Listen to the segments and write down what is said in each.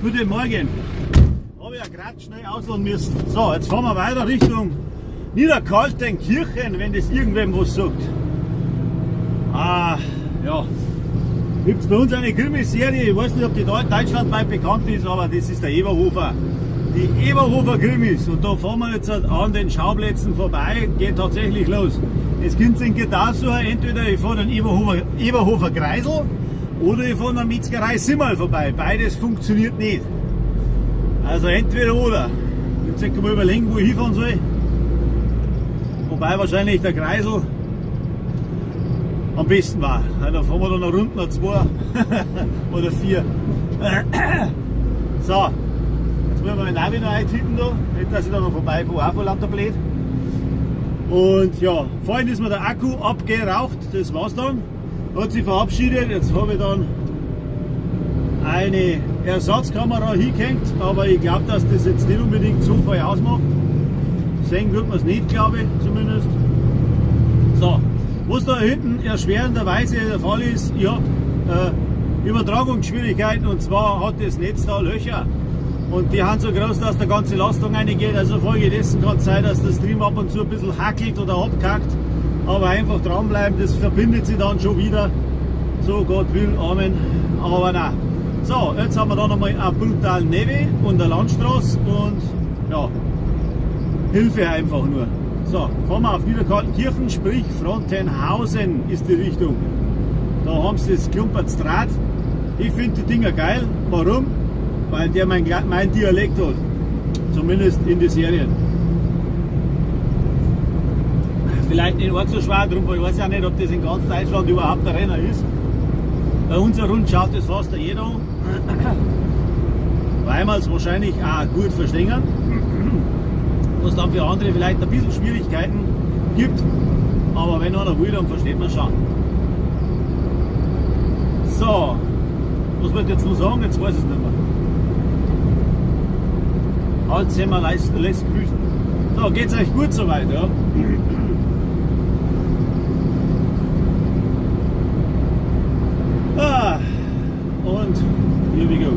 Guten Morgen. Habe ich ja gerade schnell ausladen müssen. So, jetzt fahren wir weiter Richtung Niederkaltenkirchen, wenn das irgendwem was sagt. Ah, ja. Gibt es bei uns eine Krimiserie, ich weiß nicht, ob die deutschlandweit bekannt ist, aber das ist der Eberhofer. Die Eberhofer Krimis. Und da fahren wir jetzt an den Schauplätzen vorbei, geht tatsächlich los. Es könnt ihr da suchen, entweder ich fahre den Eberhofer Kreisel oder ich fahre an der Metzgerei Simmerl vorbei. Beides funktioniert nicht. Also entweder oder. Jetzt kann man überlegen, wo ich hinfahren soll. Wobei wahrscheinlich der Kreisel am besten war. Da fahren wir dann noch rund noch zwei oder vier. So, jetzt müssen wir mein Navi noch eintippen da, nicht dass ich da noch vorbeifahre, auch vor lauter blöd. Und ja, vorhin ist mir der Akku abgeraucht, das war's dann. Hat sich verabschiedet, jetzt habe ich dann eine Ersatzkamera hingehängt, aber ich glaube, dass das jetzt nicht unbedingt so viel ausmacht. Sehen wird man es nicht, glaube ich, zumindest. So, was da hinten erschwerenderweise der Fall ist, ich habe Übertragungsschwierigkeiten, und zwar hat das Netz da Löcher. Und die haben so groß, dass der ganze Lastung reingeht. Also folgedessen kann es sein, dass der Stream ab und zu ein bisschen hackelt oder abkackt. Aber einfach dranbleiben, das verbindet sich dann schon wieder. So Gott will, Amen. Aber nein. So, jetzt haben wir da nochmal einen brutalen Nebel und eine Landstraße und ja, Hilfe einfach nur. So, fahren wir auf Niederkaltenkirchen, sprich Frontenhausen ist die Richtung. Da haben sie das Klumpertsdraht. Ich finde die Dinger geil. Warum? Weil der mein Dialekt hat. Zumindest in den Serien. Vielleicht nicht arg so schwer, darum ich weiß ja nicht, ob das in ganz Deutschland überhaupt der Renner ist. Bei uns rund schaut das fast jeder an. Weil wir es wahrscheinlich auch gut verstehen. Was dann für andere vielleicht ein bisschen Schwierigkeiten gibt. Aber wenn einer will, dann versteht man schon. So, was wollte ich jetzt noch sagen? Jetzt weiß ich es nicht mehr. Alzheimer lässt grüßen. So, geht's euch gut soweit, ja? Ah, und here we go.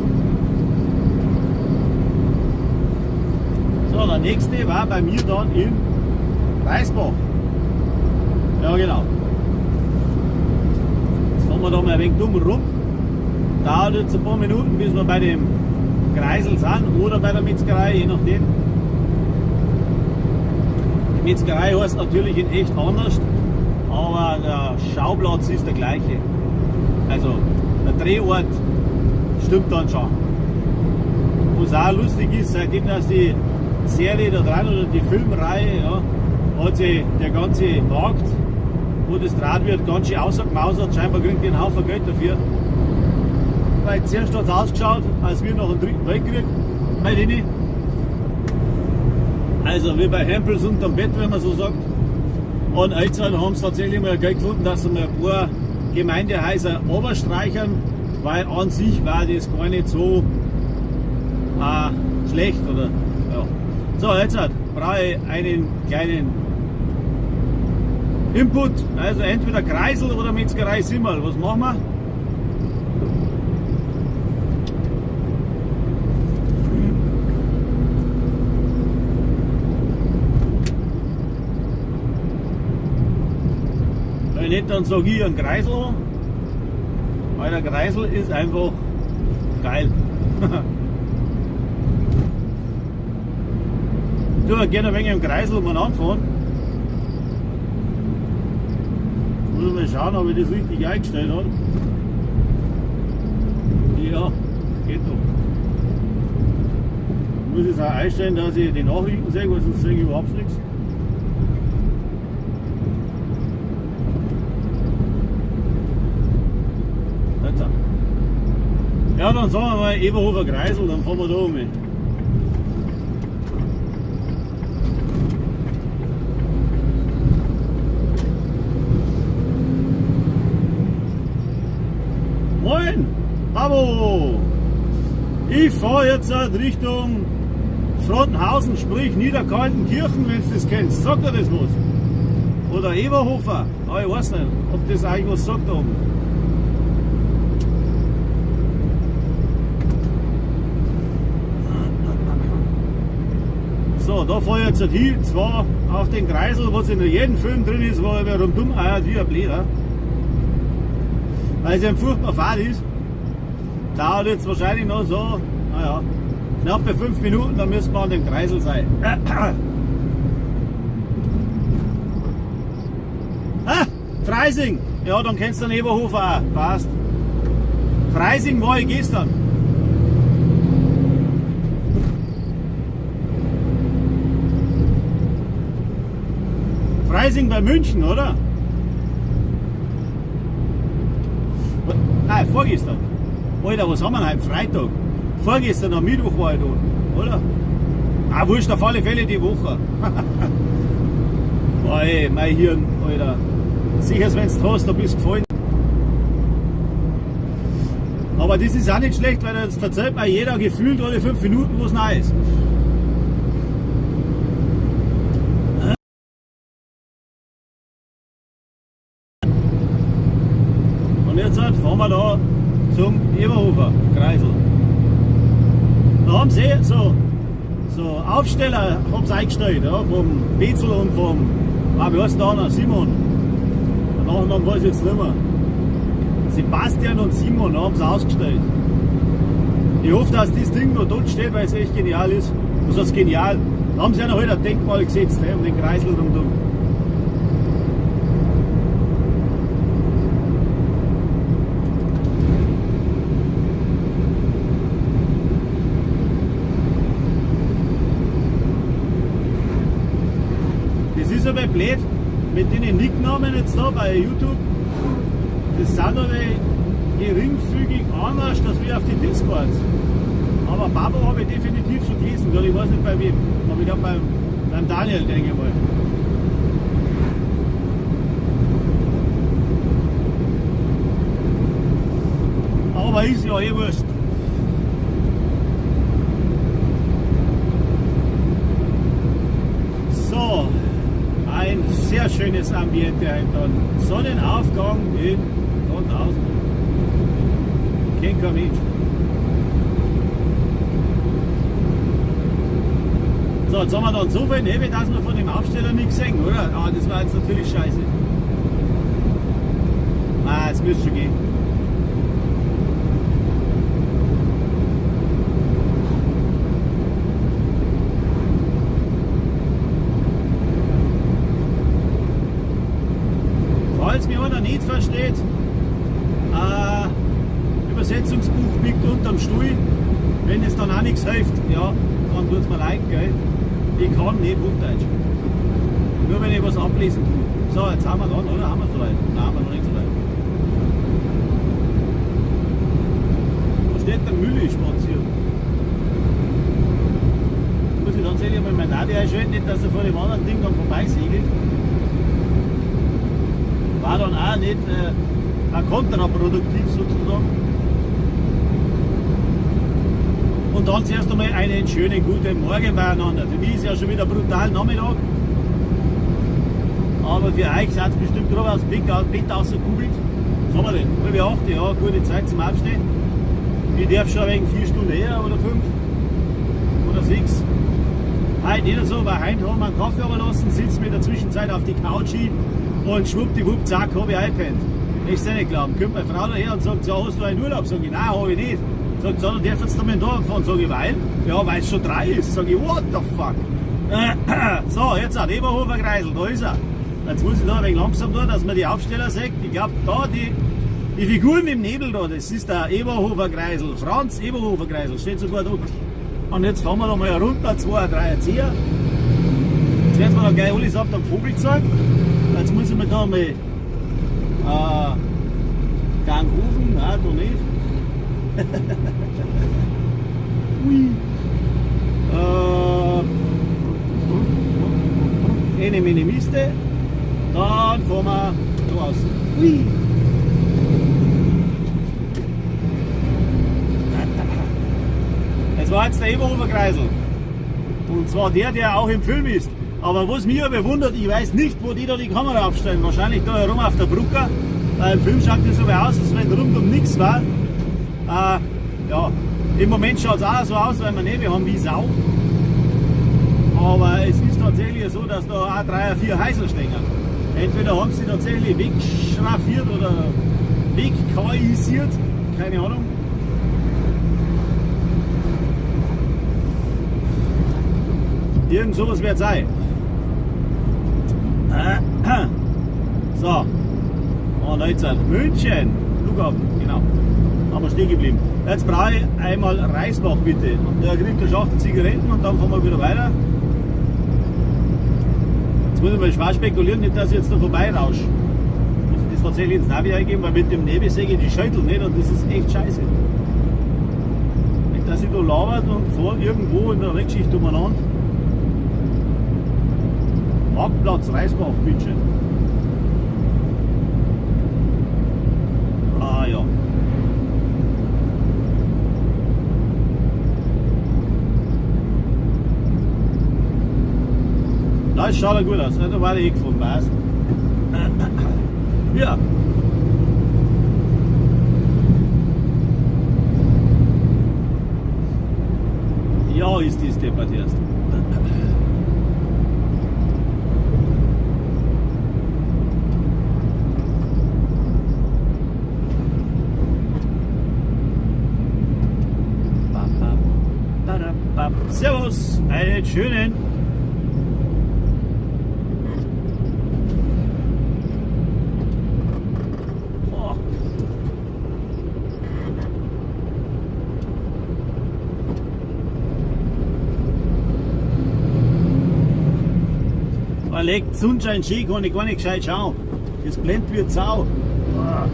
So, der nächste war bei mir dann in Reisbach. Ja, genau. Jetzt fahren wir da mal ein wenig dumm rum. Dauert jetzt ein paar Minuten, bis wir bei dem Kreisel sind oder bei der Metzgerei, je nachdem. Die Metzgerei heißt natürlich in echt anders, aber der Schauplatz ist der gleiche. Also der Drehort stimmt dann schon. Was auch lustig ist, seitdem dass die Serie da dran oder die Filmreihe, ja, hat sich der ganze Markt, wo das draht wird, ganz schön ausgemausert. Scheinbar kriegt die einen Haufen Geld dafür. Weil zuerst hat es ausgeschaut, als wir noch einen dritten Weltkrieg bei denen. Also wie bei Hempels unterm Bett, wenn man so sagt. Und jetzt haben sie tatsächlich mal Geld gefunden, dass sie mal ein paar Gemeindehäuser oberstreichern, weil an sich war das gar nicht so schlecht, oder? Ja. So, jetzt brauche ich einen kleinen Input. Also entweder Kreisel oder Metzgerei Simmerl. Was machen wir? Wenn nicht, dann sage ich einen Kreisel an. Weil der Kreisel ist einfach geil. Du, gerne ein wenig im Kreisel umeinander fahren. Muss mal schauen, ob ich das richtig eingestellt habe. Ja, geht doch. Ich muss jetzt auch einstellen, dass ich die Nachrichten sehe, weil sonst sehe ich überhaupt nichts. Ja, dann sagen wir mal Eberhofer Kreisel, dann fahren wir da um. Moin! Abo! Ich fahre jetzt Richtung Frontenhausen, sprich Niederkaltenkirchen, wenn du das kennst. Sagt er das was? Oder Eberhofer? Ah, ich weiß nicht, ob das eigentlich was sagt da oben. So, da fahre ich jetzt hin, zwar auf den Kreisel, was in jedem Film drin ist, wo er rundum eiert wie ein Bläder. Weil es ja furchtbar fad ist. Dauert jetzt wahrscheinlich noch so, naja, knappe 5 Minuten, dann müssen wir an dem Kreisel sein. Ah, Freising! Ja, dann kennst du den Eberhofer auch. Passt. Freising war ich gestern. Freising bei München, oder? Nein, vorgestern. Alter, was haben wir denn heute? Freitag. Vorgestern am Mittwoch war ich da, oder? Ah, wurscht, auf alle Fälle die Woche. Boah, ey, mein Hirn, Alter. Sicher, wenn du hast, da bist du gefallen. Aber das ist auch nicht schlecht, weil das verzeiht mir jeder gefühlt alle 5 Minuten, was neu ist. Und jetzt fahren wir da zum Eberhofer Kreisel. Da haben sie so Aufsteller haben sie eingestellt, ja, vom Bezel und vom, wie heißt der andere? Simon. Den Nachnamen weiß ich jetzt nicht mehr. Sebastian und Simon haben sie ausgestellt. Ich hoffe, dass das Ding noch dort steht, weil es echt genial ist. Was heißt genial? Da haben sie ja noch heute ein Denkmal gesetzt, ne, um den Kreisel rundum. Das ist aber blöd mit den Nicknamen jetzt da bei YouTube. Das sind aber geringfügig anders, als wir auf die Discords. Aber Babo habe ich definitiv schon gelesen, weil ich weiß nicht bei wem. Aber ich glaube beim Daniel, denke ich mal. Aber ist ja eh wurscht. So, ein sehr schönes Ambiente heute dann. Sonnenaufgang in Rotthausen. Kennt kein Mensch. So, jetzt haben wir dann so viel Nebel, dass wir von dem Aufsteller nichts sehen, oder? Ah, das war jetzt natürlich scheiße. Ah, es müsste schon gehen. Falls mir einer nicht versteht, Übersetzungsbuch liegt unterm Stuhl. Wenn es dann auch nichts hilft, ja, dann tut's mir leid, gell? Ich kann nicht Hochdeutsch. Nur wenn ich was ablesen tue. So, jetzt haben wir dann, oder? Haben wir soweit? Nein, haben wir noch nicht so weit. Da steht der Mülli spazieren. Muss ich tatsächlich mal mein Navi einschalten, nicht, dass er vor dem anderen Ding dann vorbeisegelt. War dann auch nicht kontraproduktiv sozusagen. Und dann zuerst einmal einen schönen guten Morgen beieinander. Für mich ist ja schon wieder brutal Nachmittag. Aber für euch seid es bestimmt gerade aus dem Bett rausgekugelt. Was haben wir denn? 7:30, ja, gute Zeit zum Aufstehen. Ich darf schon wegen 4 Stunden eher oder 5 oder 6. Heute nicht so, weil heute haben wir einen Kaffee runterlassen, sitzen wir in der Zwischenzeit auf die Couch hin und schwuppdiwupp, zack, hab ich eingepennt. Ich nicht glauben. Kommt meine Frau daher und sagt, ja, hast du einen Urlaub? Sag ich, nein, hab ich nicht. Sagt, so, dann darfst du mal da fahren. Sag ich, weil? Ja, weil es schon 3 ist. Sag ich, what the fuck? So, jetzt auch Eberhofer Kreisel, da ist er. Jetzt muss ich da ein wenig langsam tun, dass man die Aufsteller sieht. Ich glaub, da die Figuren im Nebel da, das ist der Eberhofer Kreisel, Franz Eberhofer Kreisel, steht sogar da. Und jetzt fahren wir noch mal runter, 2, 3, 10. Jetzt werden wir dann gleich alles ab am Vogel zeigen. Jetzt muss ich mir da mal Gang rufen, nein, da nicht. Ui. Eine Minimiste. Dann fahren wir da raus. Ui. Das war jetzt der Eberhofer Kreisel. Und zwar der, der auch im Film ist. Aber was mich aber wundert, ich weiß nicht, wo die da die Kamera aufstellen. Wahrscheinlich da herum auf der Brücke. Weil im Film schaut das so aus, als wenn rundum nichts war. Ja, im Moment schaut es auch so aus, weil wir Nebel haben wie Sau. Aber es ist tatsächlich so, dass da auch 3 oder 4 Häuser stehen. Entweder haben sie tatsächlich wegschraffiert oder wegkaisiert, keine Ahnung. Irgend sowas wird sein. So, und jetzt München, Flughafen, genau. Haben wir stehen geblieben. Jetzt brauche ich einmal Reisbach bitte. Und der kriegt eine Schachtel Zigaretten und dann fahren wir wieder weiter. Jetzt muss ich mal schwer spekulieren, nicht, dass ich jetzt da vorbeirausche. Jetzt muss ich das tatsächlich ins Navi eingeben, weil mit dem Nebel sehe ich die Schädel nicht und das ist echt scheiße. Nicht, dass ich da labert und fahre irgendwo in der Reckschicht umeinander. Marktplatz Reisbach, bitte. Ah ja. Das schaut ja gut aus, da war ich eh gefahren, passt. Ja. Ja, ist das deppert erst. Servus, einen schönen. Oh. Man legt Sonnenschein schön, kann ich gar nicht gescheit schauen. Das blendet wie Sau. Oh.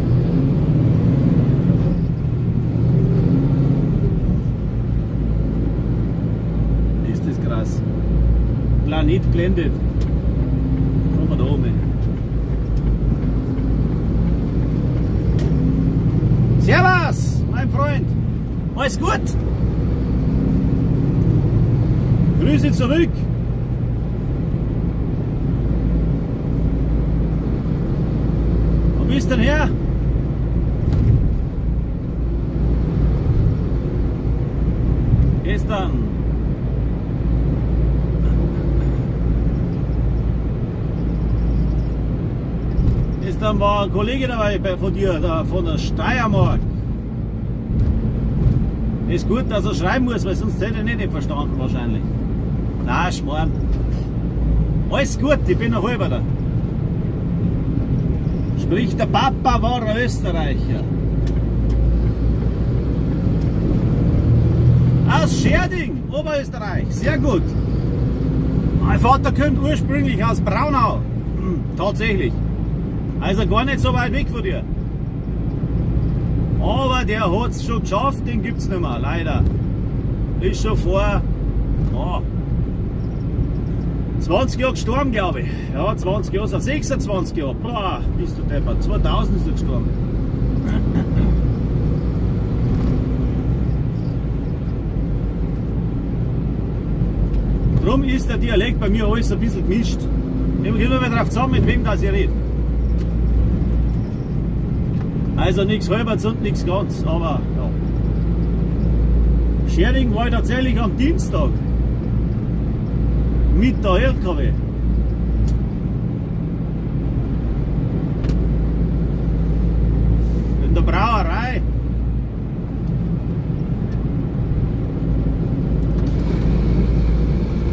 Ist das krass. Planet blendet. Kommen wir da oben. Servus, mein Freund. Alles gut? Grüße zurück. Wo bist du denn her? Gestern. Gestern war ein Kollege dabei von dir, da, von der Steiermark. Ist gut, dass er schreiben muss, weil sonst hätte er nicht verstanden wahrscheinlich. Na, Schmarrn. Alles gut, ich bin noch halber da. Sprich, der Papa war ein Österreicher. Aus Schärding, Oberösterreich, sehr gut. Mein Vater kommt ursprünglich aus Braunau. Tatsächlich. Also gar nicht so weit weg von dir. Aber der hat's schon geschafft, den gibt's nicht mehr, leider. Ist schon vor 20 Jahre gestorben, glaube ich. Ja, 20 Jahre, 26 Jahre. Boah, bist du deppert. 2000 ist er gestorben. Drum ist der Dialekt bei mir alles ein bisschen gemischt. Ich komme immer drauf zusammen, mit wem das ich rede. Also nichts halberts und nichts ganz, aber ja. Schärding war ich tatsächlich am Dienstag mit der LKW. In der Brauerei.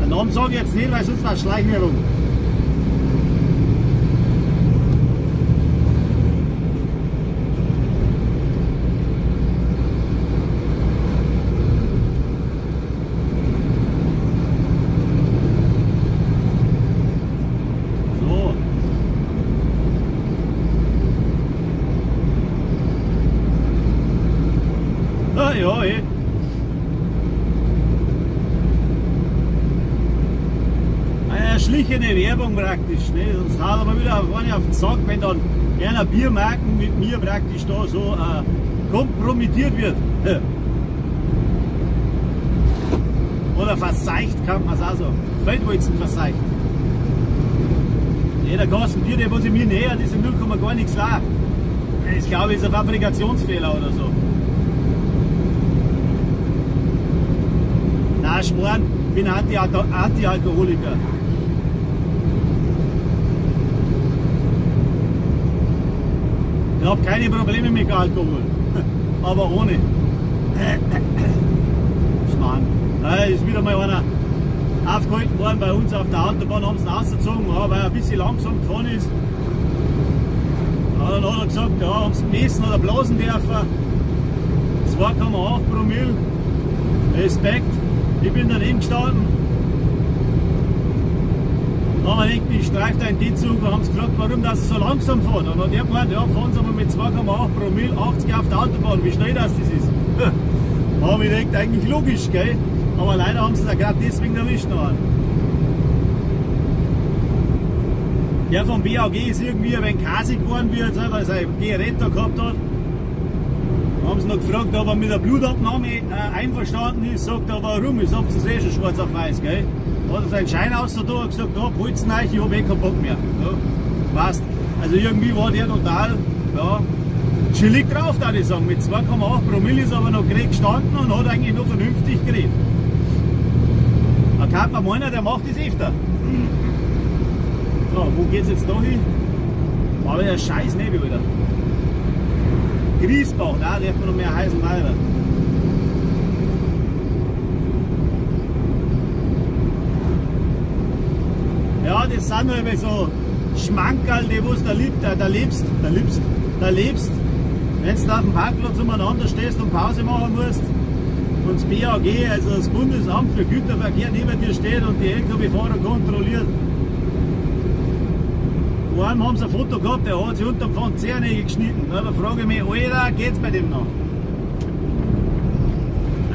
Den Namen sage ich jetzt nicht, weil sonst war Schleichwerbung. So. Ah, ja, eh. Eine erschlichene Werbung praktisch, ne? Sonst haut er wieder vorne auf den Sack, wenn dann einer Biermarken mit mir praktisch da so kompromittiert wird. Oder verseicht, kann man es auch sagen. Feldwalzen verseicht. Jeder Kasten Bier, der was ich mir näher, das ist 0, gar nichts da. Das glaube ich ist ein Fabrikationsfehler oder so. Na, Schmarrn. Bin Anti-Alkoholiker. Ich habe keine Probleme mit Alkohol, aber ohne. Schmarrn. Da ist wieder mal einer aufgehalten worden bei uns auf der Autobahn, haben sie ihn rausgezogen, ja, weil er ein bisschen langsam gefahren ist. Ja, dann hat er gesagt, ja, haben sie messen oder blasen dürfen. 2,8 Promille. Respekt. Ich bin daneben gestanden. Dann haben wir gedacht, ich streife einen D-Zug und haben sie gefragt, warum das so langsam fährt. Und dann hat er gemeint, ja, fahren Sie aber mit 2,8 Promille 80 auf der Autobahn, wie schnell das ist. Haben wir gedacht, eigentlich logisch, gell? Aber leider haben sie es ja gerade deswegen erwischt noch. Der vom BAG ist irgendwie ein wenig kasig geworden, wie er jetzt weil er sein Gerät da gehabt hat. Haben sie noch gefragt, ob er mit der Blutabnahme einverstanden ist. Sagt er, warum? Ich sag, das ist eh schon schwarz auf weiß, gell? Hat er seinen Schein ausgetan und gesagt, da, holt's euch, ich hab eh keinen Bock mehr. Ja, passt. Also irgendwie war der total, ja, chillig drauf, da ich sagen. Mit 2,8 Promille ist aber noch gerade gestanden und hat eigentlich noch vernünftig geredet. Da kann man meinen, der macht das öfter. So, wo geht's jetzt da hin? Aber der scheiß Nebel wieder. Griesbach, da darf man noch mehr heißen weiter. Ja, das sind nur immer so Schmankerl, die wo du da lieb, da, da lebst, da lebst, da lebst. Wenn du da auf dem Parkplatz umeinander stehst und Pause machen musst und das BAG, also das Bundesamt für Güterverkehr, neben dir steht und die LKW-Fahrer kontrolliert. Vor allem haben sie ein Foto gehabt, der hat sich unterm Pfand Zehennägel geschnitten. Na, da frage ich mich, Alter, geht's bei dem noch?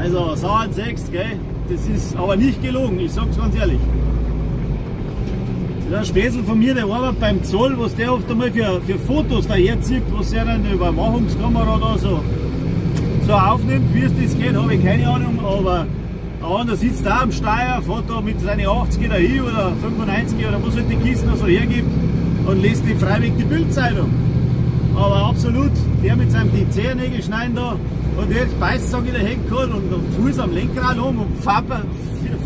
Also, Saal 6, gell? Das ist aber nicht gelogen, ich sag's ganz ehrlich. Das ist ein Spätzl von mir, der arbeitet beim Zoll, was der oft einmal für Fotos daherzieht, was er dann eine Überwachungskamera da so aufnimmt, wie es das geht, habe ich keine Ahnung, aber der sitzt da am Steuer, fährt da mit seinen 80 dahin oder 95 oder was halt die Kisten noch so hergibt und liest die freiwillig die Bildzeitung. Aber absolut, der mit seinem die Zehennägel schneiden da und jetzt beißt, sag ich, der Heck und Fuß am Lenkrad um und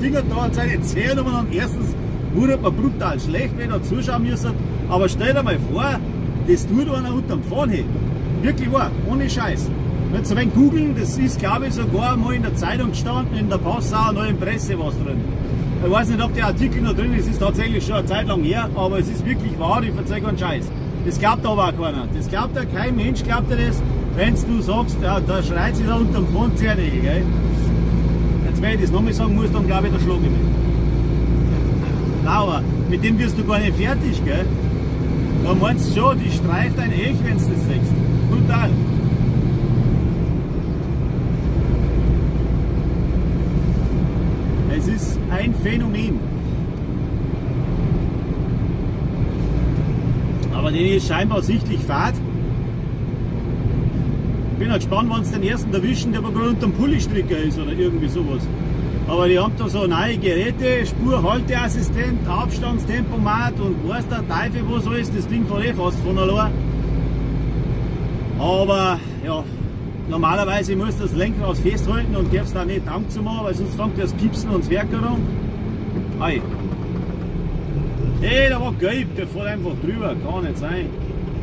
fingert da an seine Zehen um und erstens wurde man brutal schlecht, wenn er zuschauen müsste. Aber stell dir mal vor, das tut einer unterm Fahren hin. Wirklich wahr, ohne Scheiß. Wenn Sie ein wenig googeln, das ist, glaube ich, sogar mal in der Zeitung gestanden, in der Passauer Neuen Presse was drin. Ich weiß nicht, ob der Artikel noch drin ist, ist tatsächlich schon eine Zeit lang her, aber es ist wirklich wahr, ich verzeih keinen Scheiß. Das glaubt aber auch keiner. Das glaubt ja kein Mensch, glaubt ja das, wenn du sagst, ja, da schreit sich da unterm Fahren Zehennägel, gell? Jetzt, wenn ich das nochmal sagen muss, dann glaube ich, da schlage ich mich. Nein, aber mit dem wirst du gar nicht fertig, gell? Da meinst du schon, die streift ein Ech, wenn du das siehst. Brutal. Es ist ein Phänomen. Aber den ist scheinbar sichtlich fad. Ich bin halt gespannt, wann sie den ersten erwischen, der aber gerade unterm Pullistricker ist oder irgendwie sowas. Aber die haben da so neue Geräte, Spurhalteassistent, Abstandstempomat und weiß der Teufel was alles, das Ding fährt eh fast von allein. Aber ja, normalerweise muss das Lenkrad festhalten und darfst da nicht Dank zu machen, weil sonst fängt das Piepsen und das Werk an. Ei. Hey, da war gelb, der fährt einfach drüber, kann nicht sein.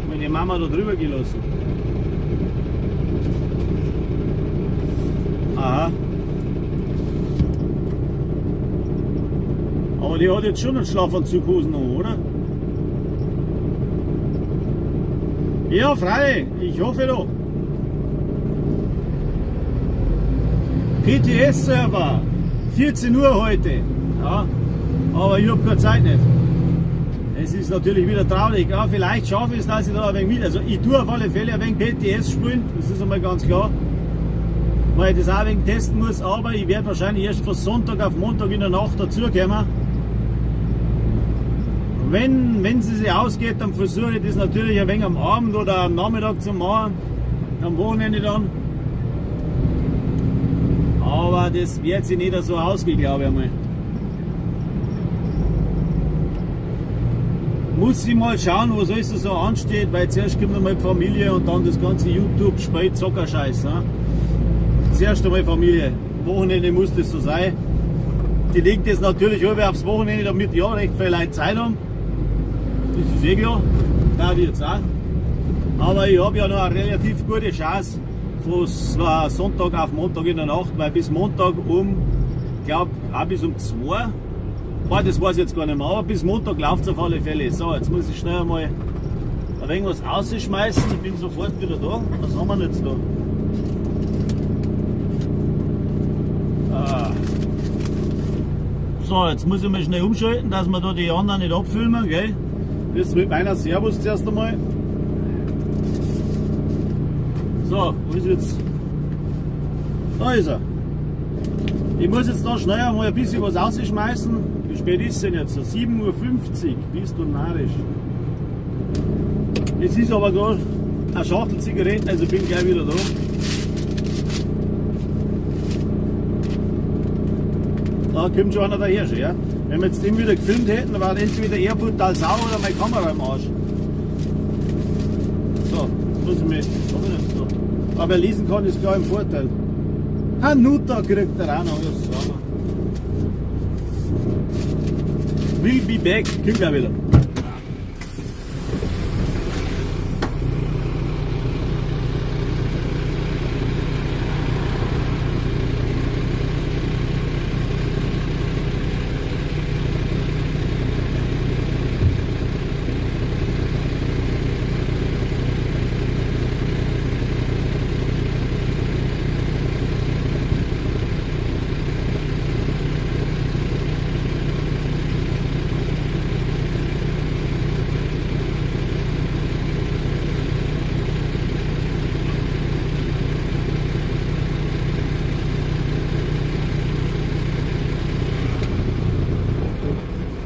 Wenn die Mama da drüber gelassen. Aha. Aber die hat jetzt schon einen Schlafanzughosen an, oder? Ja, frei, ich hoffe doch. PTS-Server, 14 Uhr heute. Ja, aber ich hab keine Zeit nicht. Es ist natürlich wieder traurig. Ja, vielleicht schaffe ich es, dass ich da ein wenig mit. Also ich tue auf alle Fälle ein wenig PTS spielen, das ist einmal ganz klar. Weil ich das auch ein wenig testen muss, aber ich werde wahrscheinlich erst von Sonntag auf Montag in der Nacht dazukommen. Wenn sie sich ausgeht, dann versuche ich das natürlich ein wenig am Abend oder am Nachmittag zu machen, am Wochenende dann. Aber das wird sich nicht so ausgehen, glaube ich einmal. Muss ich mal schauen, was alles so ansteht, weil zuerst kommt einmal die Familie und dann das ganze YouTube-Spiel, Zockerscheiß. Ne? Zuerst einmal Familie. Wochenende muss das so sein. Die legen das natürlich alle aufs Wochenende, damit ja recht viele Leute Zeit haben. Das ist eh klar. Da ich jetzt auch. Aber ich habe ja noch eine relativ gute Chance von Sonntag auf Montag in der Nacht, weil bis Montag um, glaube auch bis um 2, boah, das weiß ich jetzt gar nicht mehr, aber bis Montag läuft es auf alle Fälle. So, jetzt muss ich schnell einmal ein wenig was rausschmeißen. Ich bin sofort wieder da. Was haben wir denn jetzt da? Ah. So, jetzt muss ich mal schnell umschalten, dass wir da die anderen nicht abfilmen, gell? Das mit meiner Servus zuerst einmal. So, wo ist jetzt? Da ist er. Ich muss jetzt da schnell einmal ein bisschen was rausschmeißen. Wie spät ist es denn jetzt? 7:50 Uhr. Bist du narrisch? Es ist aber gerade eine Schachtel Zigaretten, also bin gleich wieder da. Da kommt schon einer daher schon, ja? Wenn wir jetzt den wieder gefilmt hätten, dann war entweder er brutal sauer oder meine Kamera im Arsch. So, jetzt muss ich mich. Was hab ich denn da? Aber lesen kann ist klar im Vorteil. Hanuta kriegt er auch noch. Ja, sauber. Will be back, kommt gleich wieder.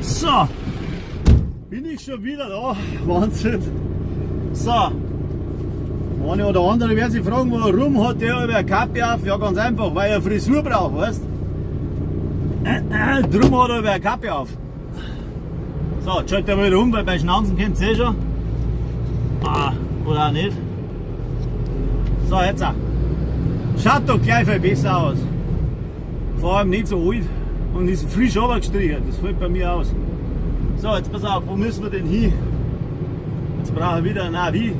So, bin ich schon wieder da. Wahnsinn. So, eine oder andere werden sich fragen, warum hat der über eine Kappe auf? Ja, ganz einfach, weil er Frisur braucht, weißt? Drum hat er über eine Kappe auf. So, jetzt schaut er wieder um, weil bei Schnauzen kennt ihr eh schon. Ah, oder auch nicht. So, jetzt auch. Schaut doch gleich viel besser aus. Vor allem nicht so alt und ist frisch runtergestrichen. Das fällt bei mir aus. So, jetzt pass auf, wo müssen wir denn hin? Jetzt brauchen wir wieder ein Navi.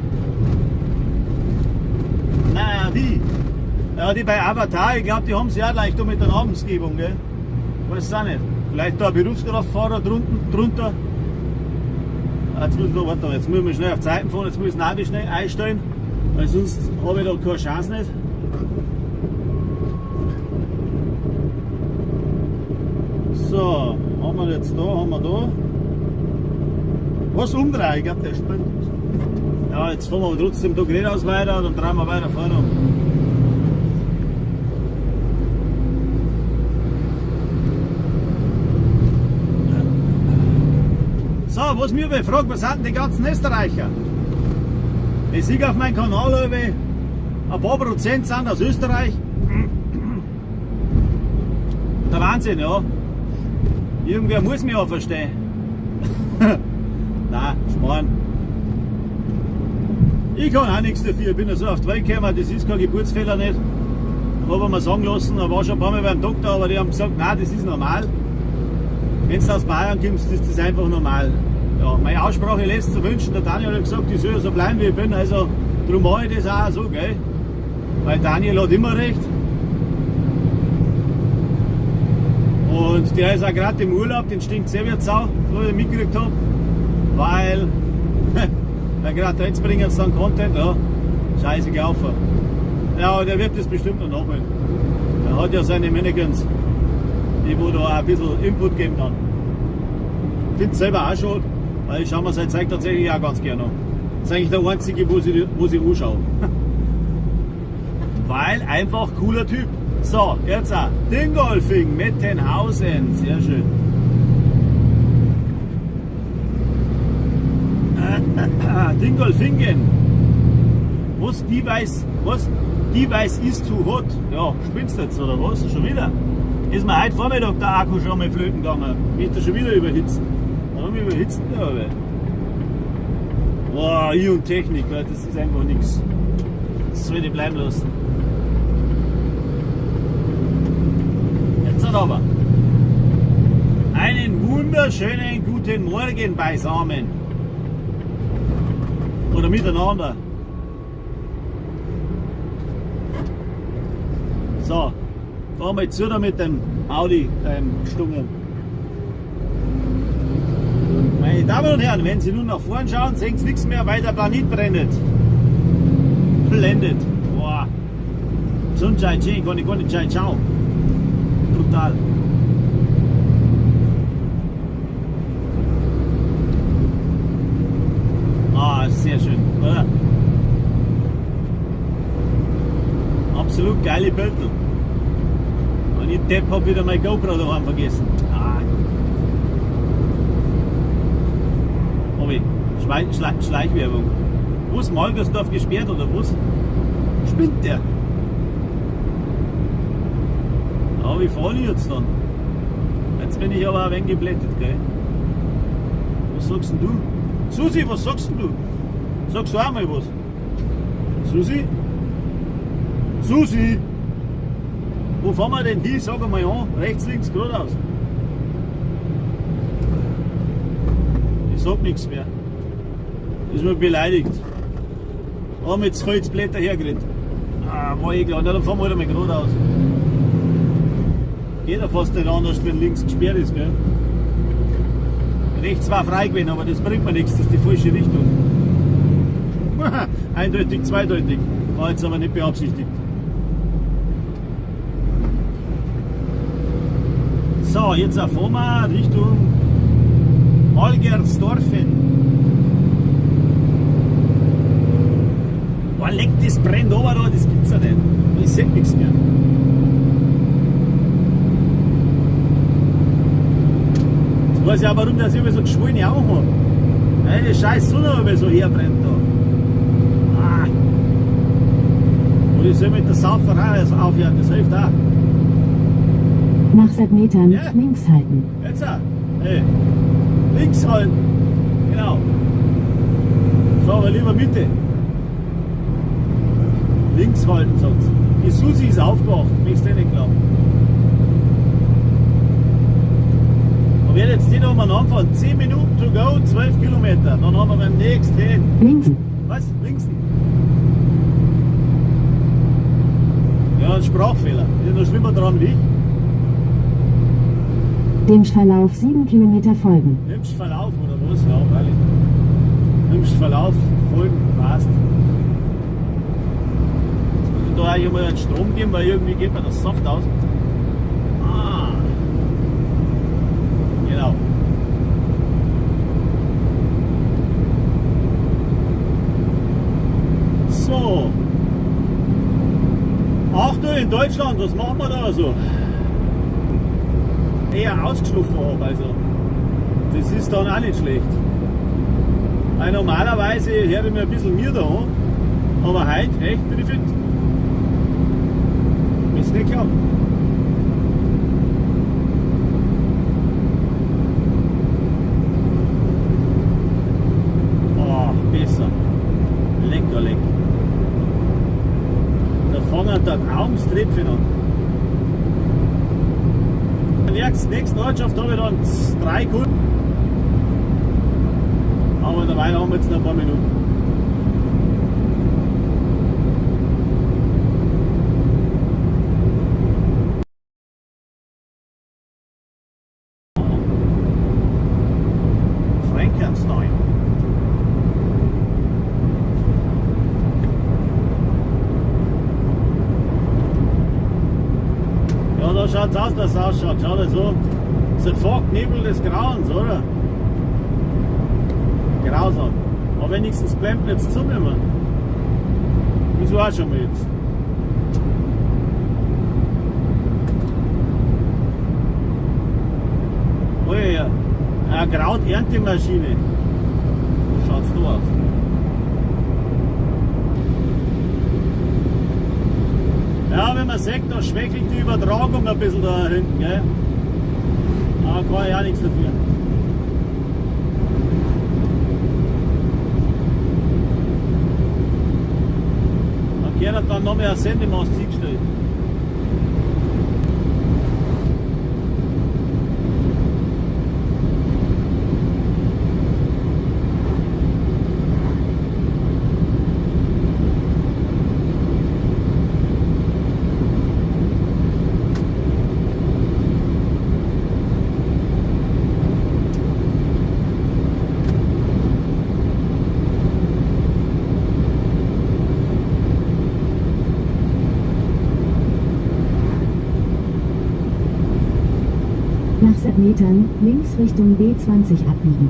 Navi. Ja, die bei Avatar, ich glaube, die haben es ja auch leicht mit der Namensgebung, gell? Weiß es auch nicht. Vielleicht da ein Berufskraftfahrer drunter. Jetzt muss ich noch, warte, jetzt müssen wir schnell auf Zeiten fahren, jetzt muss ich das Navi schnell einstellen, weil sonst habe ich da keine Chance nicht. So, haben wir jetzt da, haben wir da. Was umdrehen? Ich glaub, der spinnt. Ja, jetzt fahren wir aber trotzdem da geradeaus weiter und dann drehen wir weiter vorne um. So, was mir aber fragt, was sind denn die ganzen Österreicher? Ich sehe auf meinem Kanal, ein paar Prozent sind aus Österreich. Der Wahnsinn, ja. Irgendwer muss mich auch verstehen. Nein, Schmarrn. Ich kann auch nichts dafür, ich bin ja so auf die Welt gekommen, das ist kein Geburtsfehler nicht. Hab ich mir sagen lassen, da war schon ein paar Mal beim Doktor, aber die haben gesagt, nein, das ist normal. Wenn du aus Bayern kommst, ist das einfach normal. Ja, meine Aussprache lässt zu wünschen, der Daniel hat gesagt, ich soll ja so bleiben, wie ich bin, also darum mache ich das auch so, gell? Weil Daniel hat immer recht. Und der ist auch gerade im Urlaub, den stinkt sehr wie eine Sau, so wie ich mitgekriegt hab, weil gerade jetzt bringen sie dann Content, ja, scheiße gelaufen. Ja, aber der wird das bestimmt noch nachholen. Er hat ja seine Mannequins, die wo da auch ein bisschen Input geben dann. Ich find's selber auch schade, weil ich schau mir sein Zeug tatsächlich auch ganz gerne an. Das ist eigentlich der einzige, wo ich anschaue. Weil einfach cooler Typ. So, jetzt auch Dingolfing, Mettenhausen, sehr schön. Dingolfingen. Was, Device, was? Device is too hot. Ja, spinnst du jetzt oder was? Schon wieder? Ist mir heute Vormittag der Akku schon mal flöten gegangen. Wird er schon wieder überhitzen. Warum überhitzt denn der aber? Boah, ich und Technik, das ist einfach nix. Das soll ich bleiben lassen. Jetzt hat aber. wunderschönen guten Morgen beisammen. Oder miteinander. So, fahren wir jetzt zu mit dem Audi, Stungen. Meine Damen und Herren, wenn Sie nun nach vorn schauen, sehen Sie nichts mehr, weil der Planet brennt. Blendet. Boah. Sunshine, Ching, Goni, Goni, Chai, Ciao. Brutal. Ah, sehr schön, oder? Absolut geile Bilder. Und ich Depp hab wieder mein GoPro daheim vergessen. Ah. Hab ich. Schleichwerbung. Wo ist Malgersdorf gesperrt oder was? Spinnt der? Aber wie fahre ich jetzt dann? Jetzt bin ich aber ein wenig geblättet, gell? Was sagst denn du? Susi, was sagst denn du? Sagst du auch mal was? Susi? Susi! Wo fahren wir denn hin? Sag einmal an. Rechts, links, geradeaus. Ich sag nichts mehr. Ist mir beleidigt. Haben jetzt voll Blätter hergerannt. Ah, war eh klar. Na, dann fahren wir halt einmal geradeaus. Geht ja fast nicht anders, wenn links gesperrt ist, gell? Rechts war frei gewesen, aber das bringt mir nichts, das ist die falsche Richtung. Eindeutig, zweideutig. War jetzt aber nicht beabsichtigt. So, jetzt fahren wir Richtung Algersdorfen. Boah, leck, das brennt aber da, das gibt's ja nicht. Ich seh nichts mehr. Jetzt weiß ich auch, warum das immer so geschwollene Augen hat. Weil die scheiß Sonne immer so herbrennt da. Ah. Und ich soll mit der Sauferei aufhören, das hilft auch. Nach 6 Metern Ja. links halten. Jetzt auch. Hey. Links halten. Genau. Fahren wir lieber Mitte. Links halten, sagt's. Die Susi ist aufgewacht, möchtest du nicht glauben. Und wir werden jetzt nicht nochmal anfahren. 10 Minuten to go, 12 Kilometer. Dann haben wir beim nächsten. Links. Was? Links? Ja, ein Sprachfehler. Ist noch schlimmer dran wie ich. Dem Verlauf 7 Kilometer folgen. Nimmst Verlauf oder was? Ja, freilich. Nimmst Verlauf, folgen, passt. Jetzt muss ich da eigentlich mal einen Strom geben, weil irgendwie geht mir das Saft aus. Ah. Genau. So. Achtung, in Deutschland, was machen wir da so? Eher ausgeschlafen habe, also das ist dann auch nicht schlecht. Weil normalerweise höre ich mir ein bisschen mir da an, aber heute echt bin ich fit. Ist nicht klar. Oh, besser. Lecker, lecker. Da fangen da Traumströpfchen an. In der nächsten Ortschaft habe ich dann 3 Kunden. Aber dabei haben wir jetzt noch ein paar Minuten. Frankenstein. Ja, da schaut's aus, dass es ausschaut. Schau dir so. Das ist ein Fog, Nebel des Grauens, oder? Grausam. Aber wenigstens bleibt jetzt zu mir. Wieso auch schon mal jetzt? Oh ja, eine Kraut-Erntemaschine. Schaut's da aus. Ja, wenn man sieht, da schwächelt die Übertragung ein bisschen da hinten, gell? Aber kann ich auch nichts dafür. Da gehört dann noch mehr ein Sendemast hingestellt. Metern links Richtung B20 abbiegen.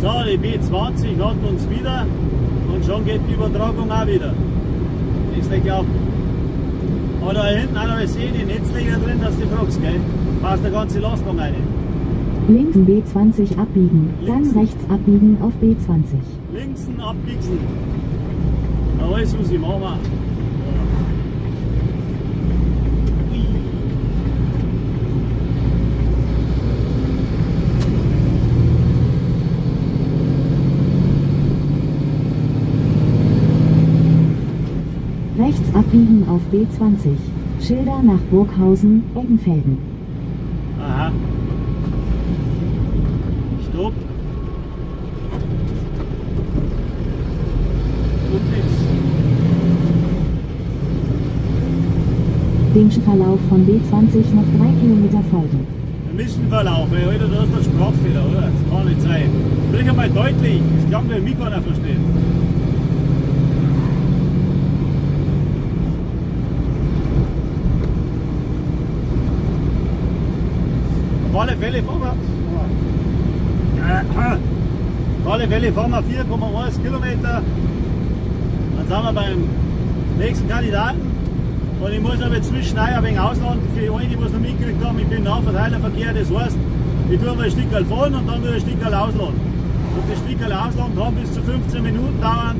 So, die B20 hat uns wieder und schon geht die Übertragung auch wieder. Ist nicht glauben. Aber da hinten auch noch sehen, die Netzleger drin, dass du fragst, gell? Passt der ganze Lastwagen rein. Links B20 abbiegen, dann Links. rechts abbiegen auf B20. Linksen abbiegsen. Na, alles was ich mache. Rechts abbiegen auf B20. Schilder nach Burghausen, Eggenfelden. Aha. Stopp. Und nix. Dem Verlauf von B20 noch 3 Kilometer folgen. Ein Missionverlauf, ey, Alter, da ist der Sprachfehler, oder? Das kann nicht sein. Sprich einmal deutlich, das klang, wenn mich keiner versteht. Auf alle Fälle fahren wir. Auf alle Fälle fahren wir 4,1 Kilometer. Dann sind wir beim nächsten Kandidaten. Und ich muss aber zwischen ein wenig ausladen für alle, die was noch mitgekriegt haben. Ich bin Nahverteilerverkehr, das heißt, ich tue mal ein Stückerl fahren und dann tue ich ein Stückerl ausladen. Und das Stückerl ausladen kann bis zu 15 Minuten dauern.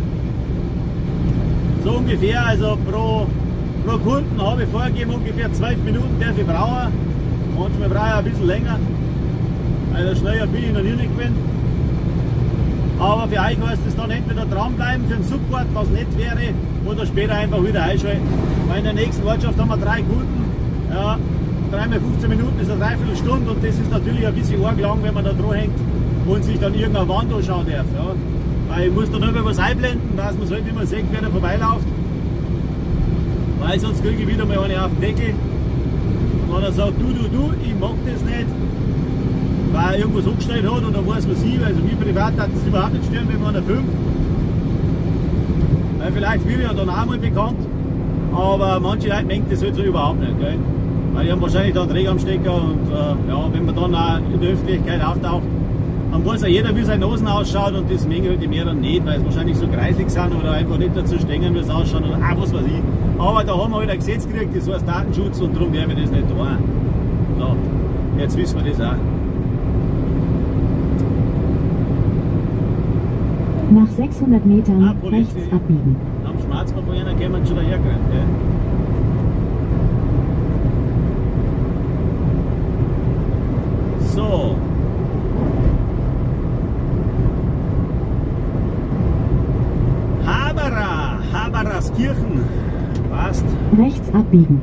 So ungefähr, also pro Kunden habe ich vorgegeben, ungefähr 12 Minuten darf ich brauchen. Manchmal brauche ich ein bisschen länger. Also schneller bin ich noch nie nicht gewesen. Aber für euch heißt es dann entweder dranbleiben für den Support, was nett wäre, oder später einfach wieder einschalten. Weil in der nächsten Ortschaft haben wir 3 Kunden. Ja, 3 mal 15 Minuten ist eine Dreiviertelstunde und das ist natürlich ein bisschen arg lang, wenn man da dran hängt und sich dann irgendeine Wand anschauen darf. Ja. Weil ich muss da nur was einblenden, dass man es halt immer sieht, wer da vorbeiläuft. Weil sonst kriege ich wieder mal eine auf den Deckel. Und wenn er sagt, du, du, du, ich mag das nicht, weil er irgendwas angestellt hat oder weiß was ich, also mir privat hat das überhaupt nicht stören, wenn man einer filmt. Weil vielleicht wird ja dann auch mal bekannt, aber manche Leute mengen das halt so überhaupt nicht, gell? Weil die haben wahrscheinlich da einen Dreck am Stecker und ja, wenn man dann auch in der Öffentlichkeit auftaucht, dann weiß ja jeder, wie seine Nosen ausschaut und das mengen halt die mehreren nicht, weil es wahrscheinlich so kreislig sind oder einfach nicht dazu stehen, wie es ausschaut oder auch was weiß ich. Aber da haben wir halt ein Gesetz gekriegt, das heißt Datenschutz und darum werden wir das nicht tun. So, jetzt wissen wir das auch. Nach 600 Metern Ah, Polizei. rechts abbiegen. Am Schmarzmann von einer kämen schon dahergerannt, gell? So. Haberer, Habererskirchen. Passt. Rechts abbiegen.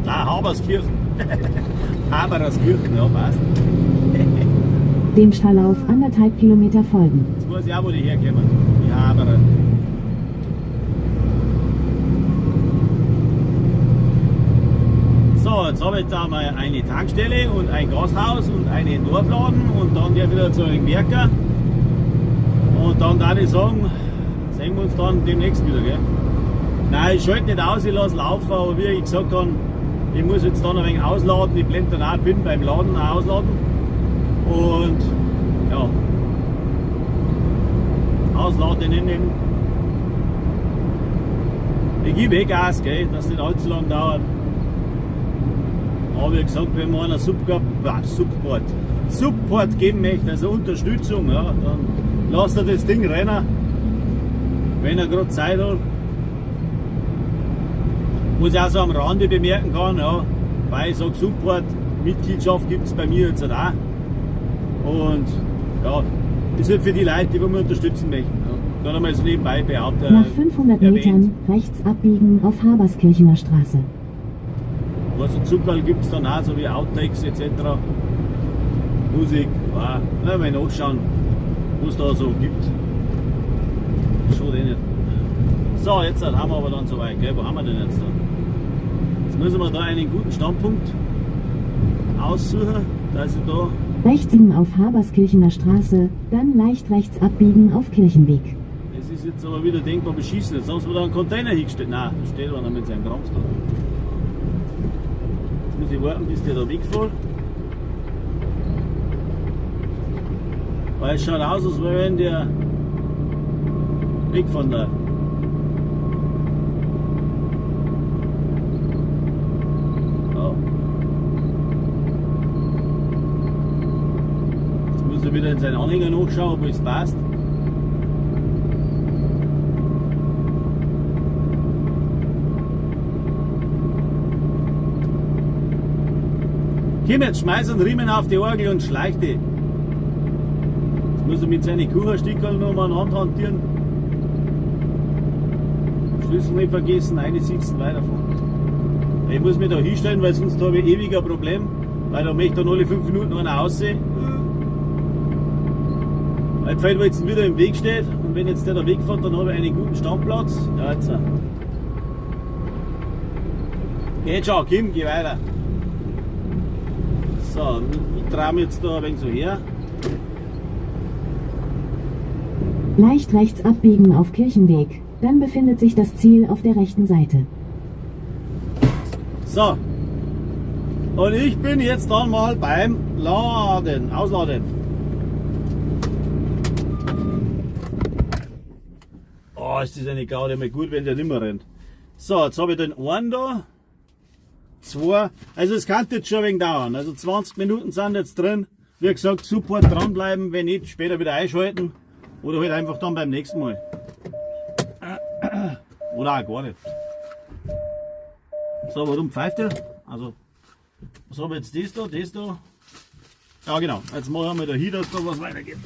Ah, Haberskirchen. Habererskirchen, ja, passt. Dem Verlauf 1,5 Kilometer folgen. Jetzt weiß ich auch, wo die herkommen. Die Haberer. So, jetzt habe ich da mal eine Tankstelle und ein Gasthaus und einen Dorfladen und dann geh ich wieder zu den Werker. Und dann darf ich sagen, sehen wir uns dann demnächst wieder, gell? Nein, ich schalte nicht aus, ich lasse laufen, aber wie ich gesagt habe, ich muss jetzt dann ein wenig ausladen, ich blende dann auch, bin beim Laden auch ausladen. Und ja, ausladen nehmen. Ich gebe eh Gas, gell, dass es nicht allzu lang dauert. Aber wie gesagt, wenn man einer Support geben möchte, also Unterstützung, ja, dann lasst er das Ding rennen, wenn er grad Zeit hat. Was ich auch so am Rande bemerken kann, ja, weil ich sag Support, Mitgliedschaft gibt's bei mir jetzt auch. Und ja, ist halt für die Leute, die wir unterstützen möchten. Ja. Gerade einmal so nebenbei behauptet. Nach 500 erwähnt. Metern rechts abbiegen auf Haberskirchener Straße. Was so Zuckerl gibt's dann auch, so wie Outtakes et cetera. Musik, wow. Na, mal nachschauen, was da so gibt. Schon eh nicht. So, jetzt haben wir aber dann soweit, gell? Wo haben wir denn jetzt da? Jetzt müssen wir da einen guten Standpunkt aussuchen, dass ich da. Rechts biegen auf Haberskirchener Straße, dann leicht rechts abbiegen auf Kirchenweg. Das ist jetzt aber wieder denkbar beschissen. Jetzt haben sie mir da einen Container hingestellt. Nein, da steht einer mit seinem Krampf da. Jetzt muss ich warten, bis der da wegfährt. Weil es schaut aus, als wenn der wegfahren da. So. Jetzt muss er wieder in seinen Anhänger nachschauen, ob es passt. Komm jetzt, schmeiß einen Riemen auf die Orgel und schleich die. Jetzt muss er mit seinen Kucherstickerl noch umeinander hantieren. Schlüssel nicht vergessen, eine sitzen, weiterfahren. Ich muss mich da hinstellen, weil sonst habe ich ewig ein Problem, weil da möchte dann alle 5 Minuten einer aussehen. Weil Pferd, wo jetzt wieder im Weg steht, und wenn jetzt der da wegfährt, dann habe ich einen guten Standplatz. Ja, jetzt. Geht schon, Kim, geh weiter. So, ich drehe mich jetzt da ein wenig so her. Leicht rechts abbiegen auf Kirchenweg, dann befindet sich das Ziel auf der rechten Seite. So, und ich bin jetzt dann mal beim Laden, Ausladen. Oh, ist das eine Gaudi, mal gut, wenn der nicht mehr rennt. So, jetzt habe ich den einen da. 2, also es kann jetzt schon ein wenig dauern. Also 20 Minuten sind jetzt drin. Wie gesagt, Support dranbleiben, wenn nicht, später wieder einschalten. Oder halt einfach dann beim nächsten Mal. Oder auch gar nicht. So, warum pfeift er? Also, was haben wir jetzt das da, das da? Ja genau, jetzt machen wir da hin, dass da was weitergeht.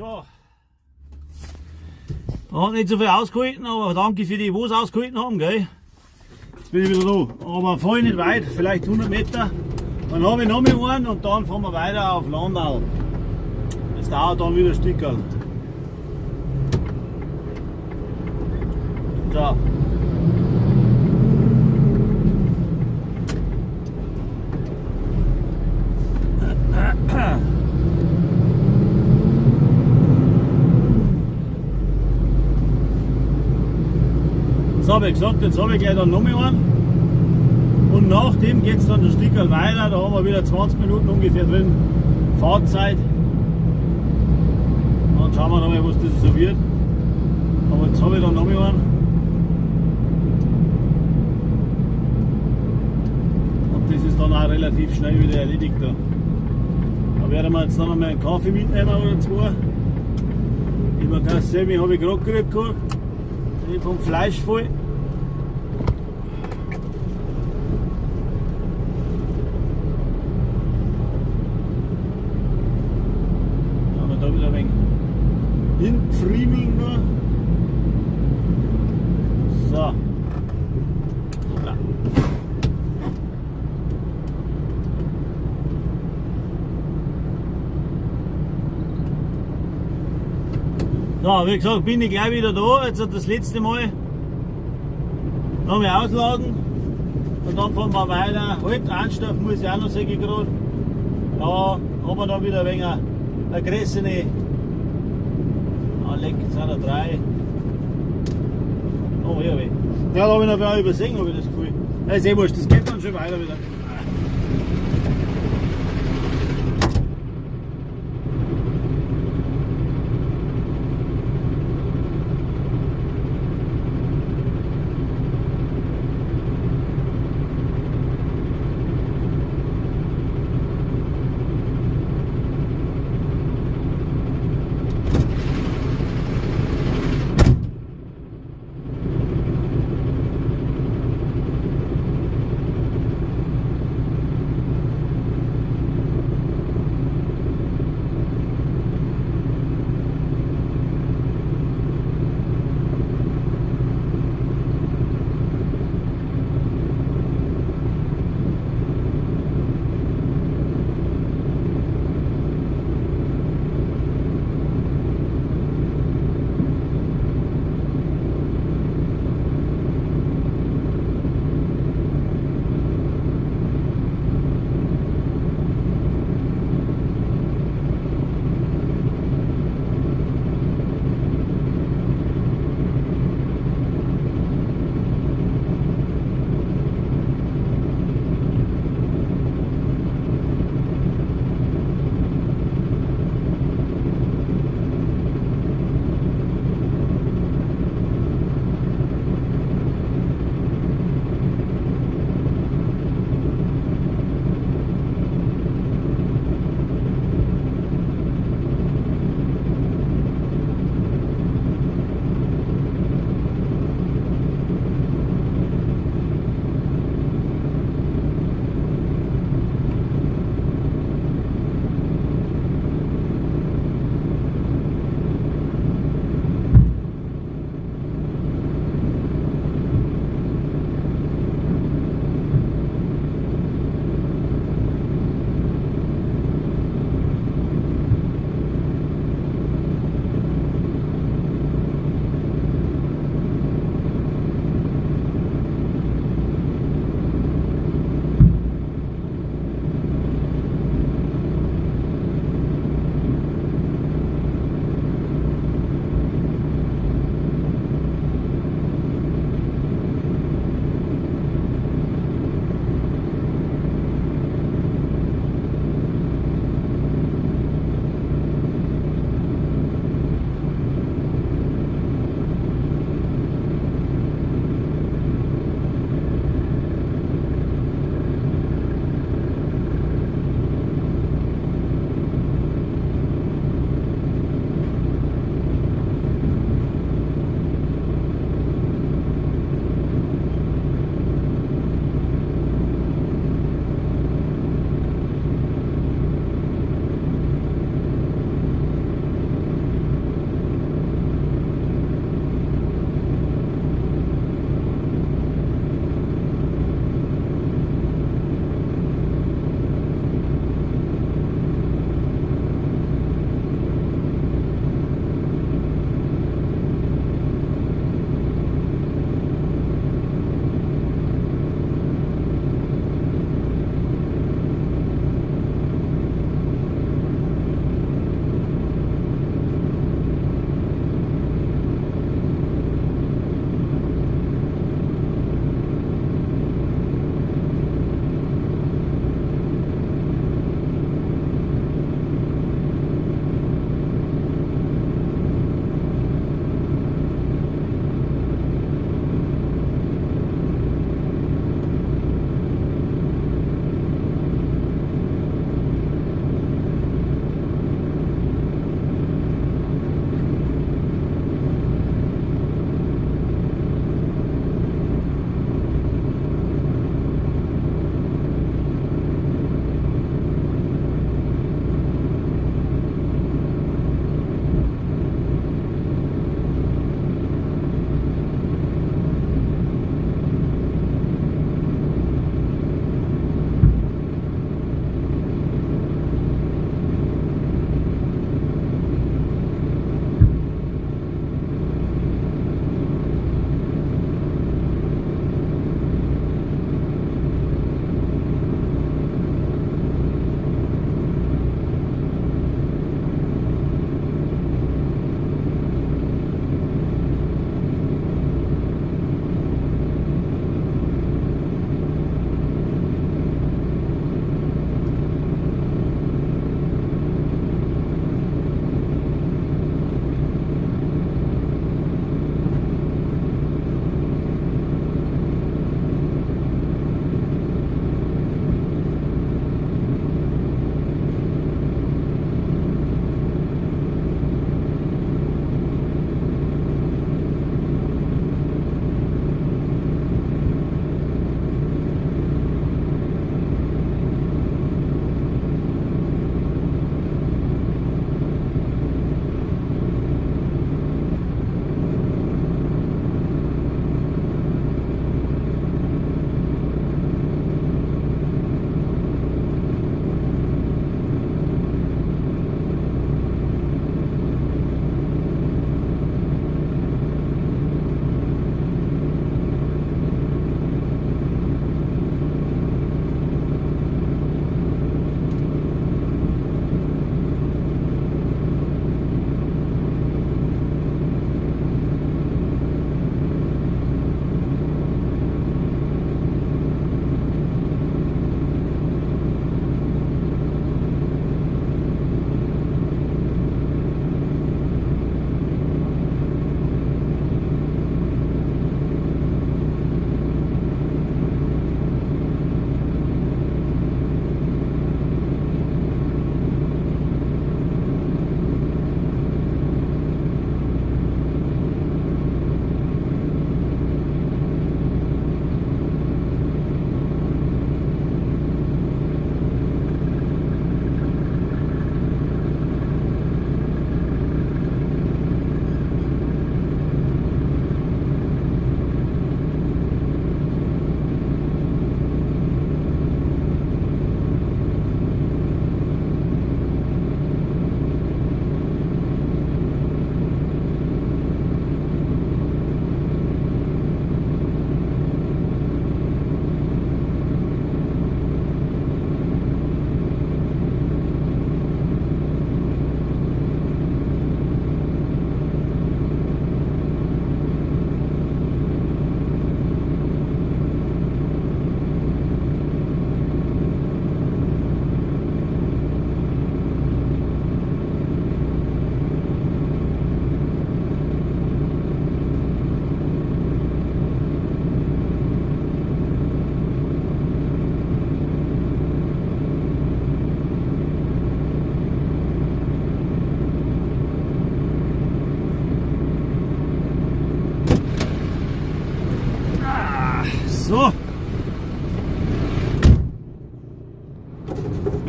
So. Da hat nicht so viel ausgehalten, aber danke für die, die es ausgehalten haben, gell? Jetzt bin ich wieder da. Aber fahr ich nicht weit, vielleicht 100 Meter. Dann habe ich noch mal einen und dann fahren wir weiter auf Landau. Das dauert dann wieder ein Stückerl. So. Das habe ich gesagt, jetzt habe ich gleich dann noch mal einen. Und nach dem geht's dann ein Stückerl weiter, da haben wir wieder 20 Minuten ungefähr drin Fahrzeit. Dann schauen wir noch mal, was das so wird. Aber jetzt habe ich dann noch mal einen. Und das ist dann auch relativ schnell wieder erledigt da. Da werden wir jetzt noch einmal einen Kaffee mitnehmen oder zwei. Immer Kassemi habe ich gerade gekriegt, den vom Fleisch voll. Haben wir da wieder ein wenig hinfriemeln noch. So. Ja. So, wie gesagt, bin ich gleich wieder da. Jetzt das letzte Mal. Noch mal ausladen. Und dann fahren wir weiter. Halt, Einstoff muss ich auch noch, sag ich gerade. Da haben wir dann wieder ein wenig eine größere. Ah, leck, jetzt sind noch 3. Oh, ja, weh. Ja, da hab ich noch ein übersehen, hab ich das Gefühl. Ja, ist eh wurscht, das geht dann schon weiter wieder.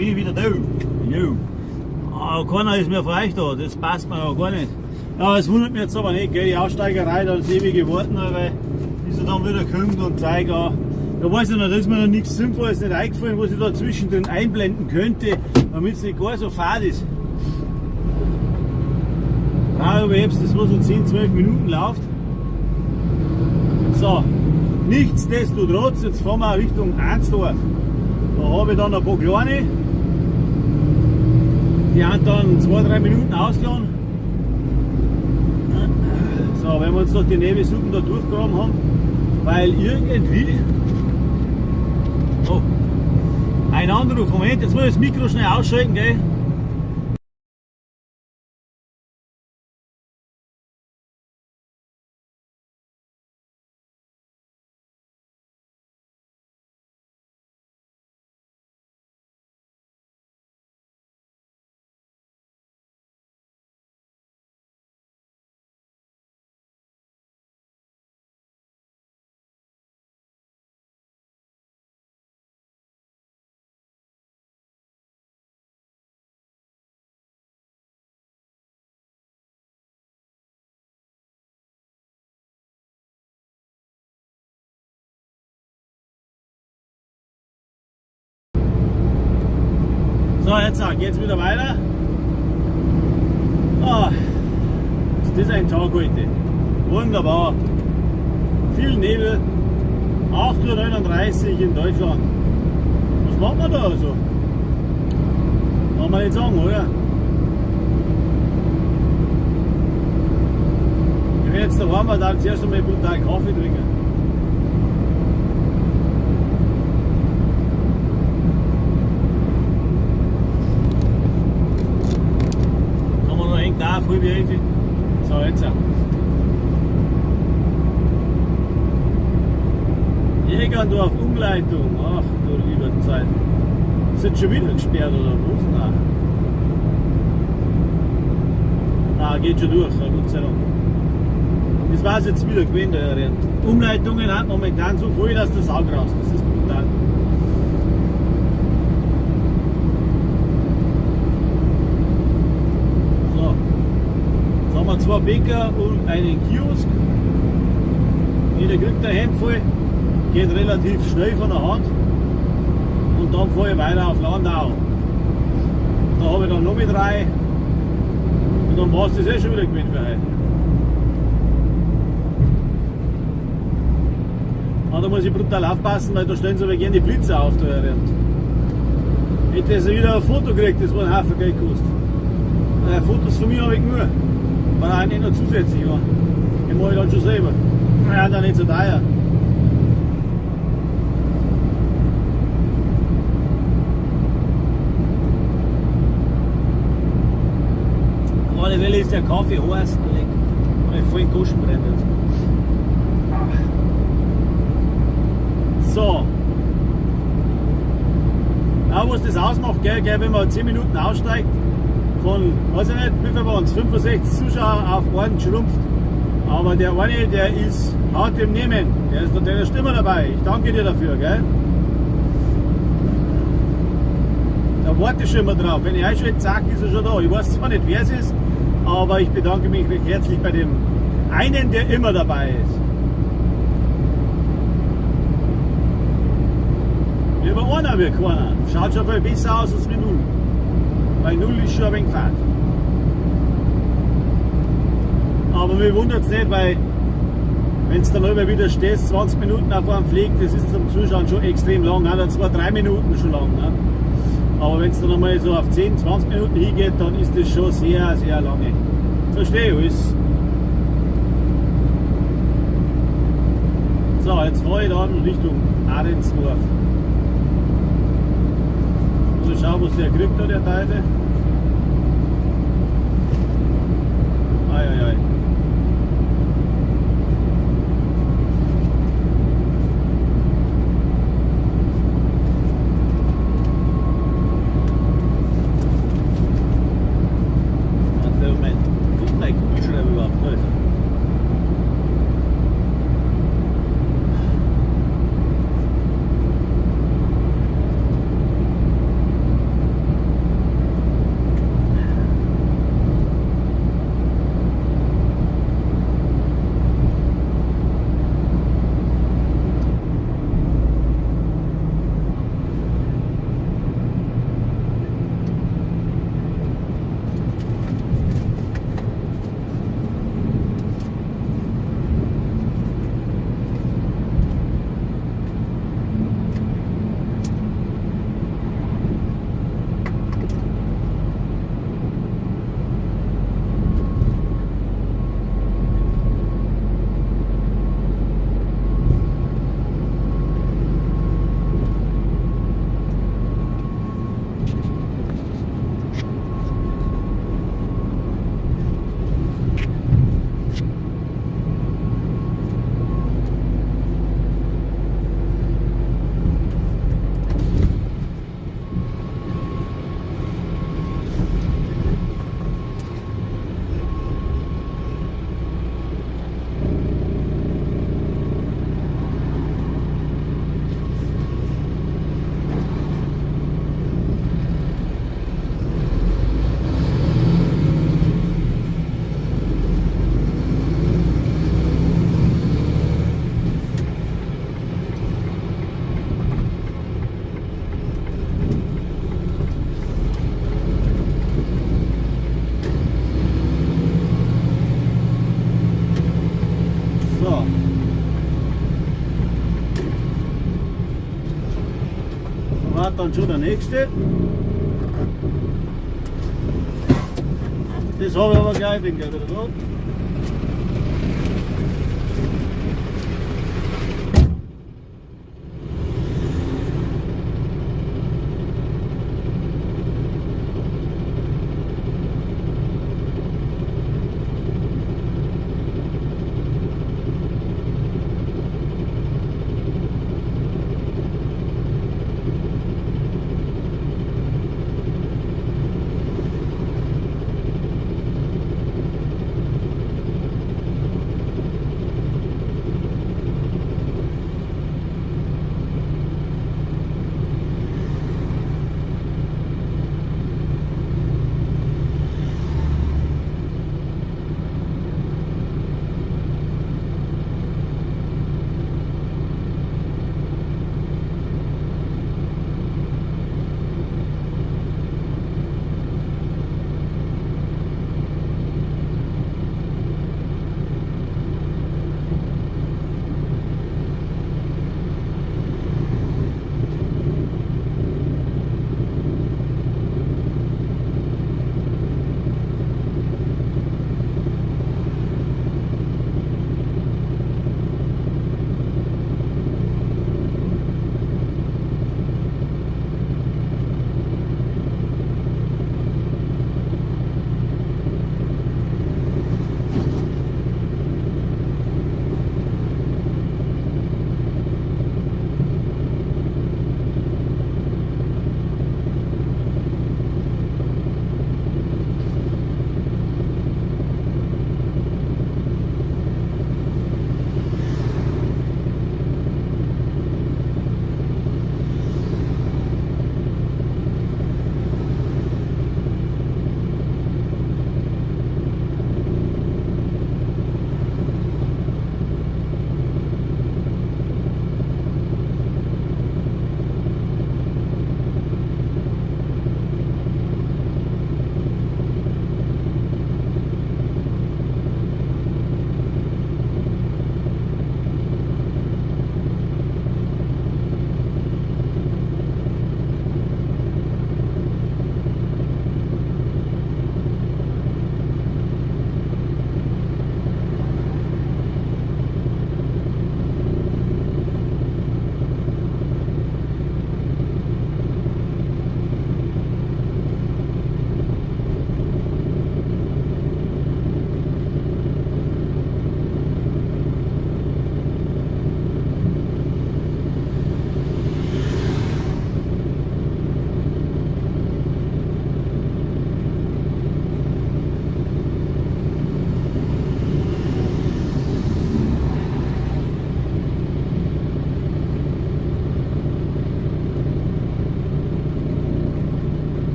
Bin ich wieder da. Jo. Ah, keiner ist mehr von euch da, das passt mir ja gar nicht. Ja, es wundert mich jetzt aber nicht, gell? Die Aussteigerei, da ist ewig warten, weil bis er dann wieder kommt und zeigt, ah, da weiß ich noch, da ist mir noch nichts Sinnvolles nicht eingefallen, was ich da zwischendrin einblenden könnte, damit es nicht gar so fad ist. Aber jetzt, das war so 10, 12 Minuten läuft. So, nichtsdestotrotz, jetzt fahren wir Richtung Arnsdorf. Da habe ich dann ein paar kleine, die haben dann 2-3 Minuten ausgeladen. So, wenn wir uns noch die Nebelsuppen da durchgegraben haben, weil irgendwie. Oh, ein Anruf, Moment, jetzt muss ich das Mikro schnell ausschalten, gell? So, jetzt geht's wieder weiter. Ah, ist das ein Tag heute. Wunderbar. Viel Nebel. 8:39 Uhr in Deutschland. Was macht man da so? Kann man nicht sagen, oder? Ich werde jetzt daheim mal zuerst einmal brutal Kaffee trinken. Da, früh wie 11. So, jetzt. Jägerndorf, Umleitung. Ach du liebe Zeit. Ist jetzt schon wieder gesperrt oder was? Nein. Ah, geht schon durch, ja, Gott sei Dank. Das war es jetzt wieder gewesen, der Herr. Umleitungen hat momentan so voll, dass das Auge raus. Das ist brutal. So. Jetzt haben wir 2 Bäcker und einen Kiosk. Jeder kriegt ein Hemd voll. Geht relativ schnell von der Hand. Und dann fahre ich weiter auf Landau. Da habe ich dann noch mit 3. Und dann war es das eh schon wieder gewesen für heute. Ah, da muss ich brutal aufpassen, weil da stellen sie aber gerne die Blitze auf da während. Hätte ich wieder ein Foto gekriegt, das war ein Haufen Geld gekostet. Fotos von mir habe ich nur, weil auch nicht noch zusätzlich war. Die mache ich dann schon selber. Ja, dann nicht so teuer. Auf alle Fälle ist der Kaffee heiß, leck. Und ich voll in Goschen brennt jetzt. So. Ja, was das ausmacht, gell, wenn man 10 Minuten aussteigt, von, weiß ich nicht, wie viel waren es, 65 Zuschauer auf einen schrumpft. Aber der eine, der ist hart im Nehmen, der ist natürlich Stimme dabei. Ich danke dir dafür, gell. Da warte ich schon immer drauf. Wenn ich einschalte, zack, ist er schon da. Ich weiß zwar nicht, wer es ist, aber ich bedanke mich recht herzlich bei dem einen, der immer dabei ist. Lieber einer wie keiner. Schaut schon viel besser aus als wie null. Weil null ist schon ein wenig fad. Aber mich wundert es nicht, weil wenn es dann immer wieder stehst, 20 Minuten auf einem Pfleg, das ist zum Zuschauen schon extrem lang. Ne? Das war 3 Minuten schon lang. Ne? Aber wenn es dann einmal so auf 10, 20 Minuten hingeht, dann ist das schon sehr, sehr lange. Verstehe ich alles. So, jetzt fahre ich dann Richtung Ahrensdorf. Muss ich schauen, was der kriegt da, der Teufel. Ei, ei, ei. Moment, wo ist mein Kugelschreiber überhaupt? Da ist er. Fahrt dann schon der nächste. Das habe ich aber gleich, bin gleich wieder da.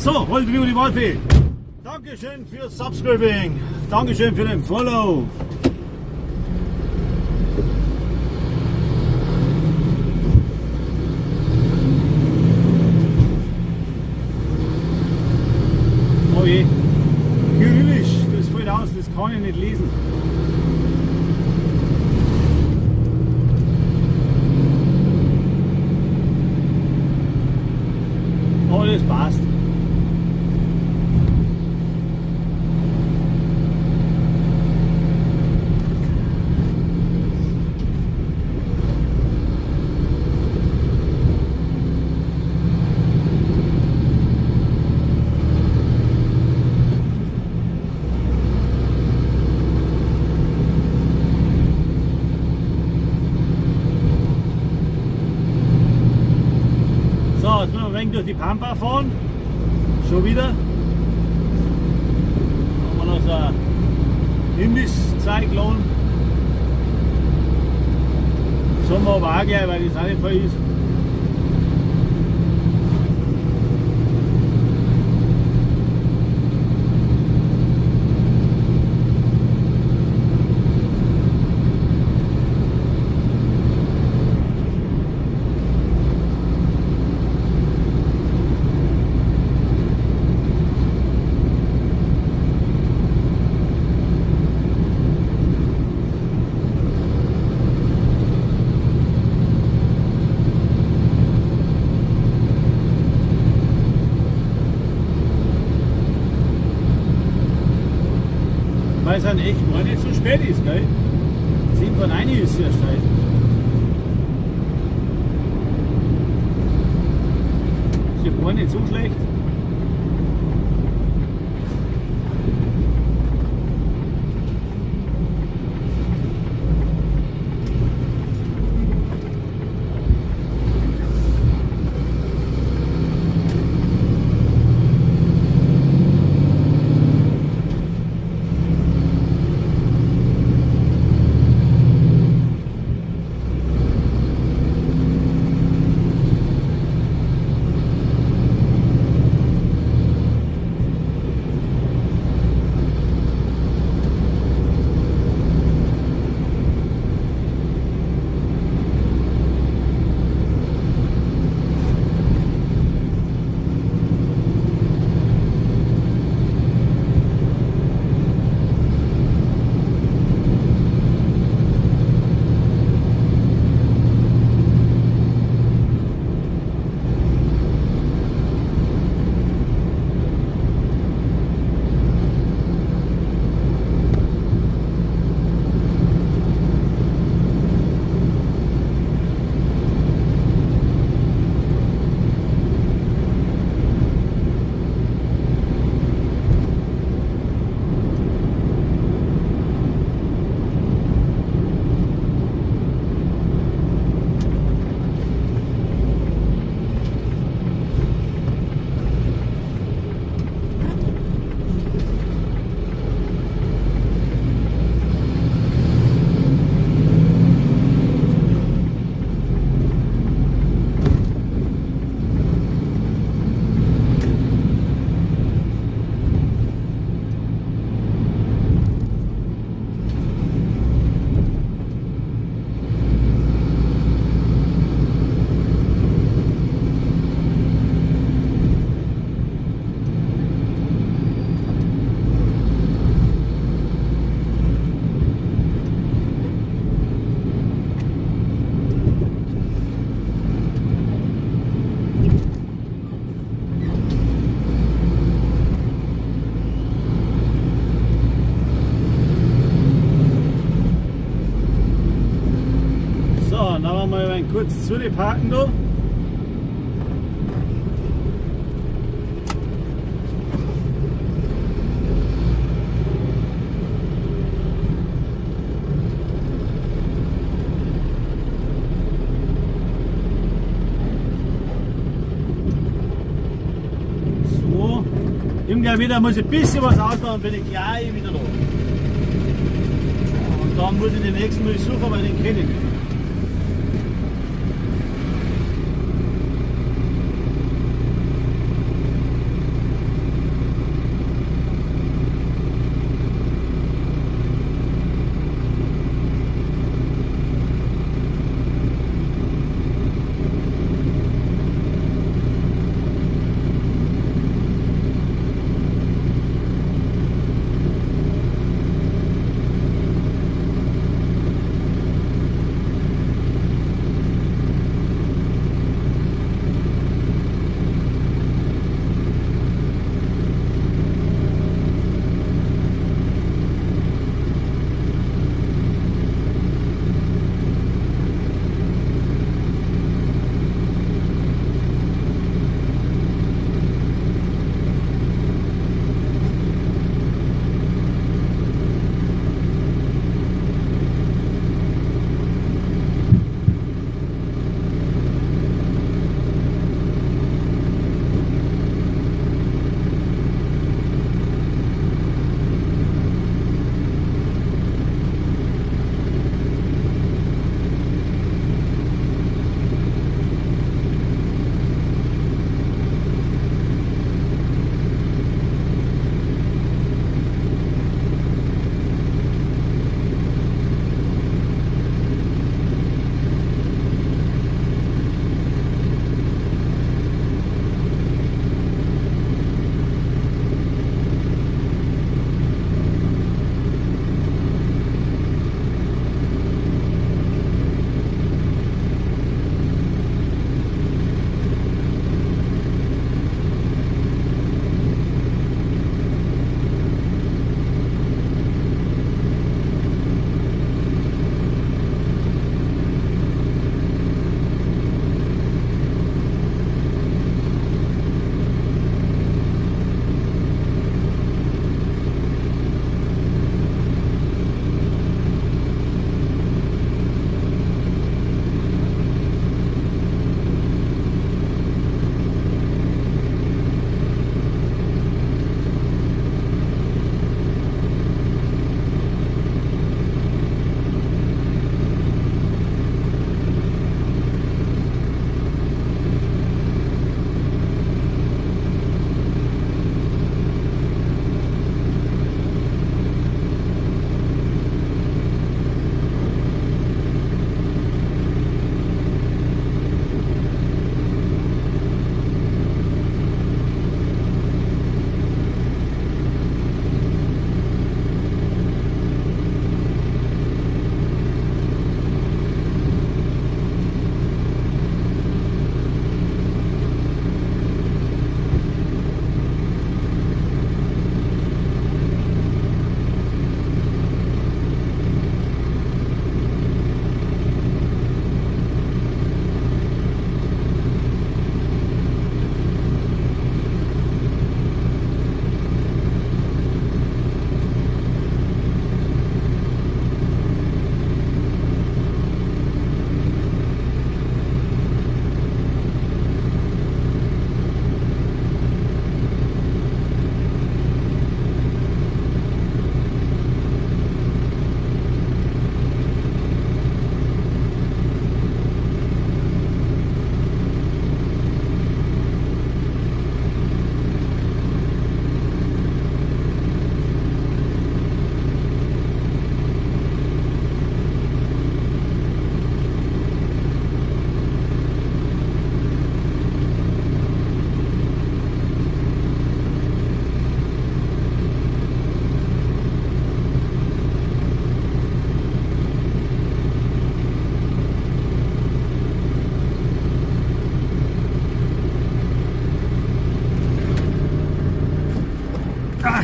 So, Holdri die Wolfi. Dankeschön fürs Subscribing. Dankeschön für den Follow. Oh je. Kyrillisch, das fällt aus, das kann ich nicht lesen. Aber das passt. wenig durch die Pampa fahren. Schon wieder. Haben wir noch so ein Himmelszeiglohn. Das haben wir aber auch gleich, weil das auch nicht voll ist. Weil es dann echt gar nicht so spät ist, gell? 8:50 ist es erst heute. Ist ja gar nicht so schlecht. Mal kurz zu die parken da. So, irgendwann wieder muss ich ein bisschen was ausladen, bin ich gleich wieder da. Und dann muss ich den nächsten Mal suchen, weil den kenne ich nicht.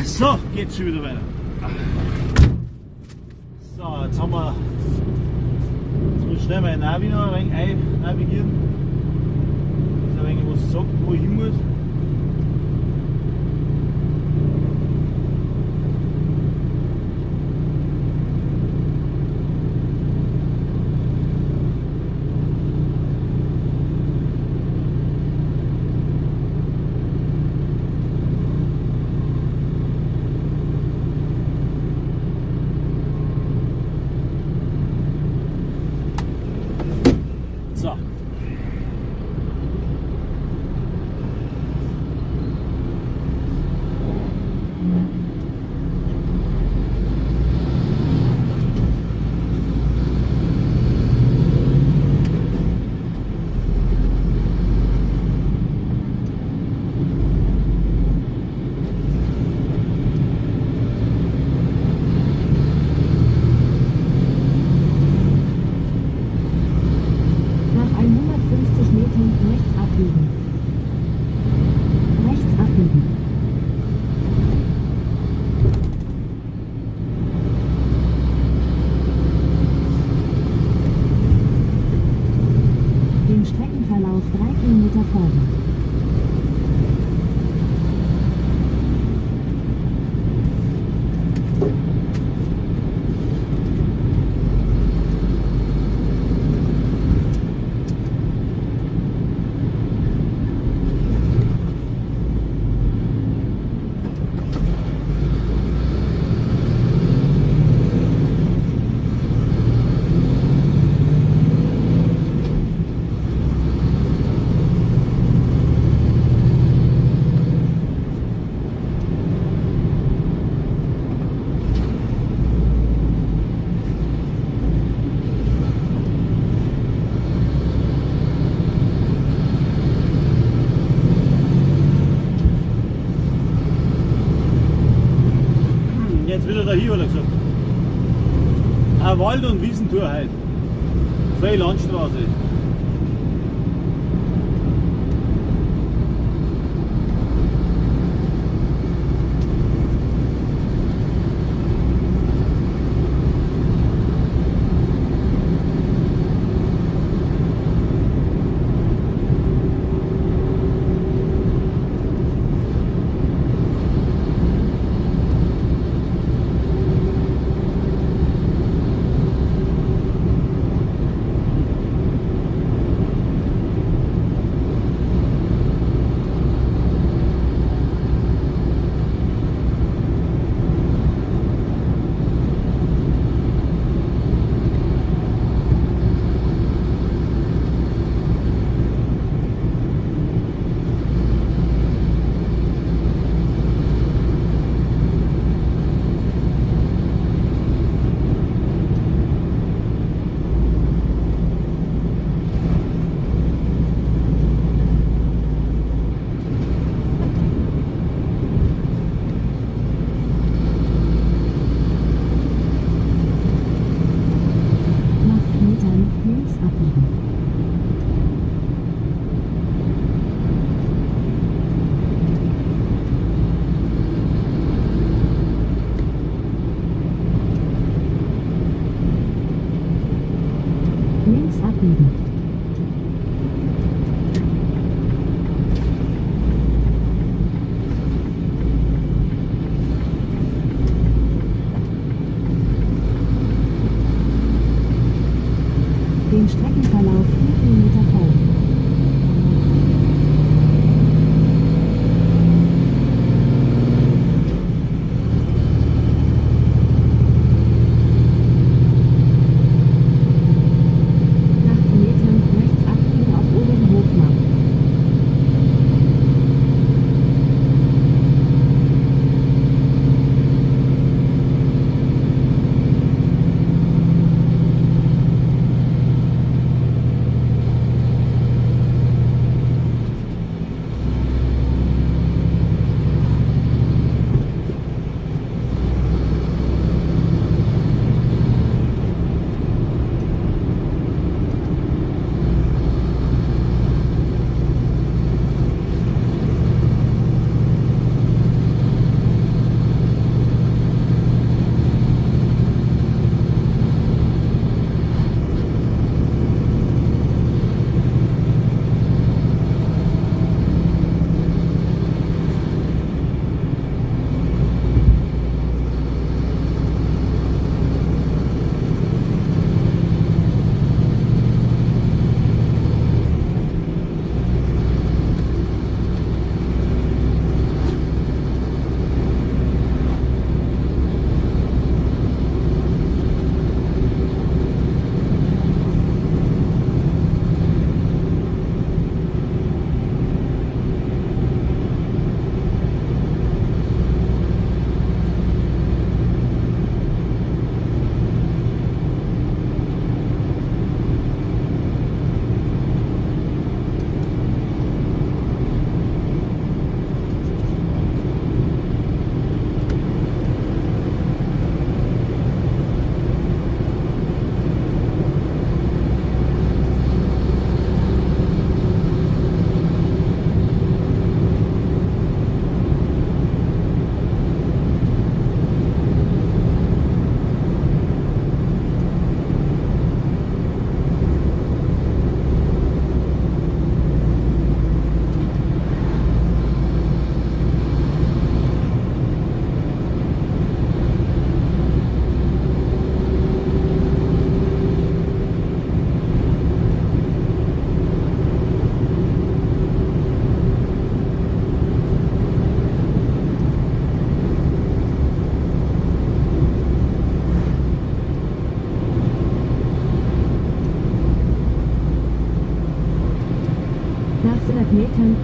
So, geht's schon wieder weiter. So, jetzt haben wir. Jetzt muss ich schnell mein Navi noch ein wenig ein navigieren. Dass ein wenig was sagt, wo ich hin muss. So. Nach 150 Metern rechts abbiegen. Rechts abbiegen. Dem Streckenverlauf 3 Kilometer folgen. Jetzt wieder da hier, hat er gesagt. Eine Wald- und Wiesentour heute. Freie Landstraße.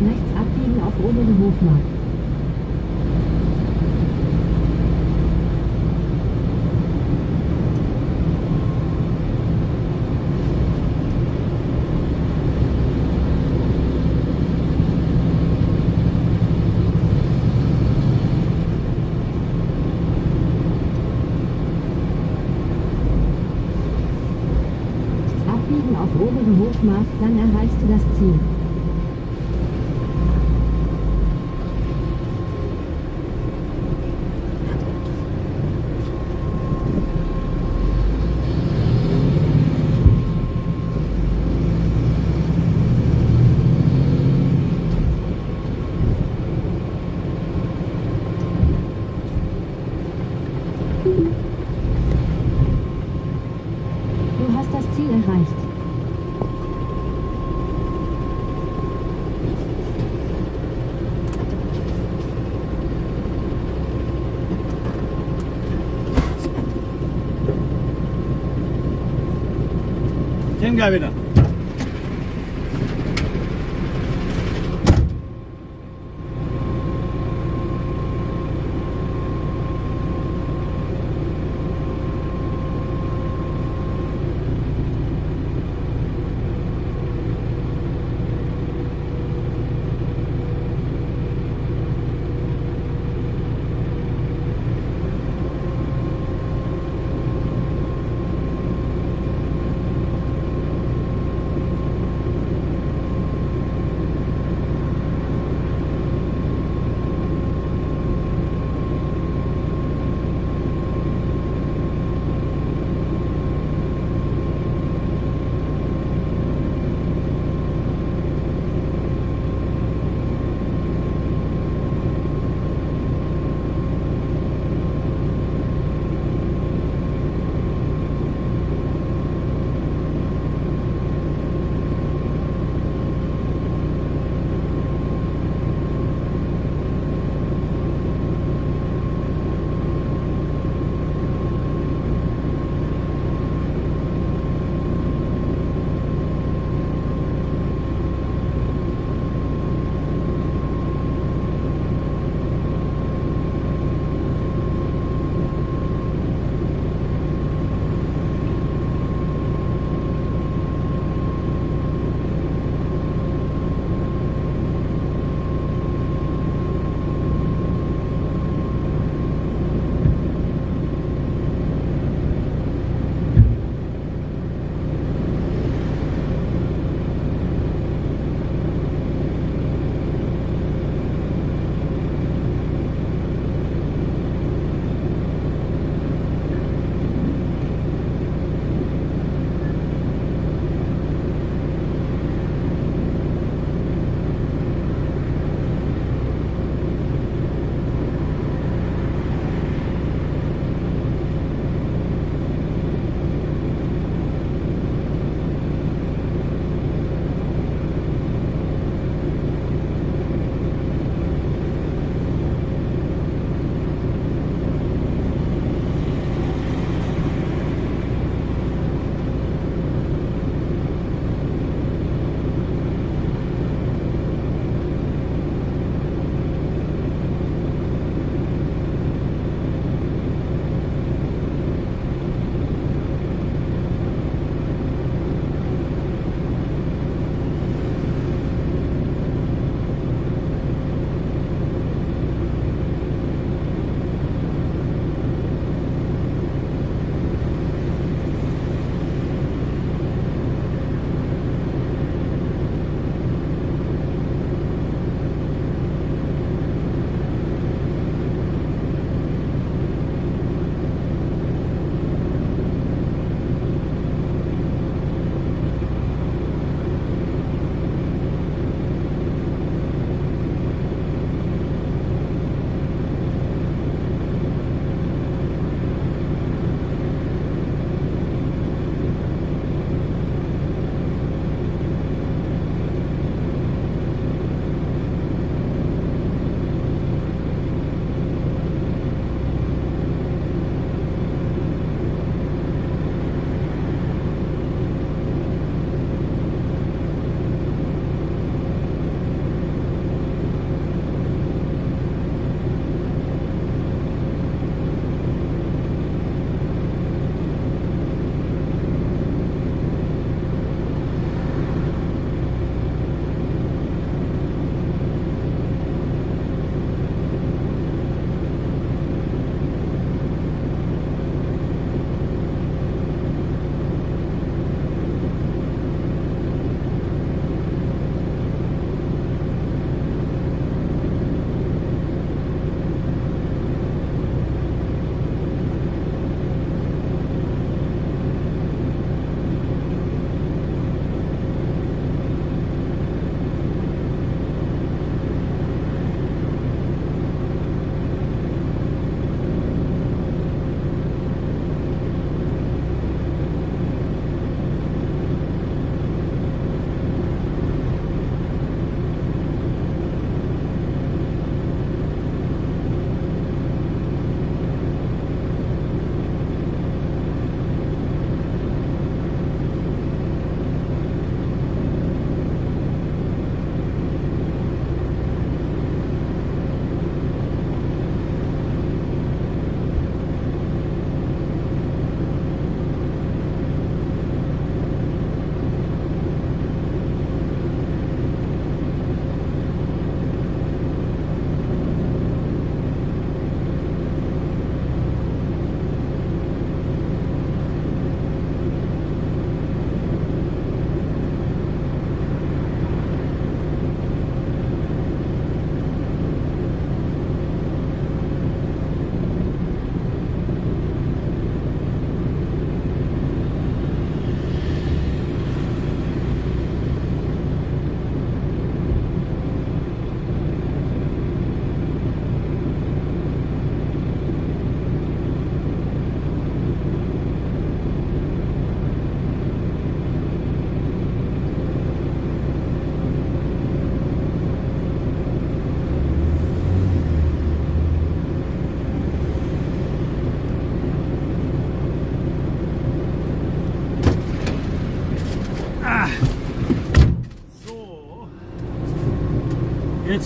Rechts abbiegen auf Obere Hofmark. Rechts abbiegen auf Obere Hofmark, dann erreichst du das Ziel. Du hast das Ziel erreicht. Komm gleich wieder.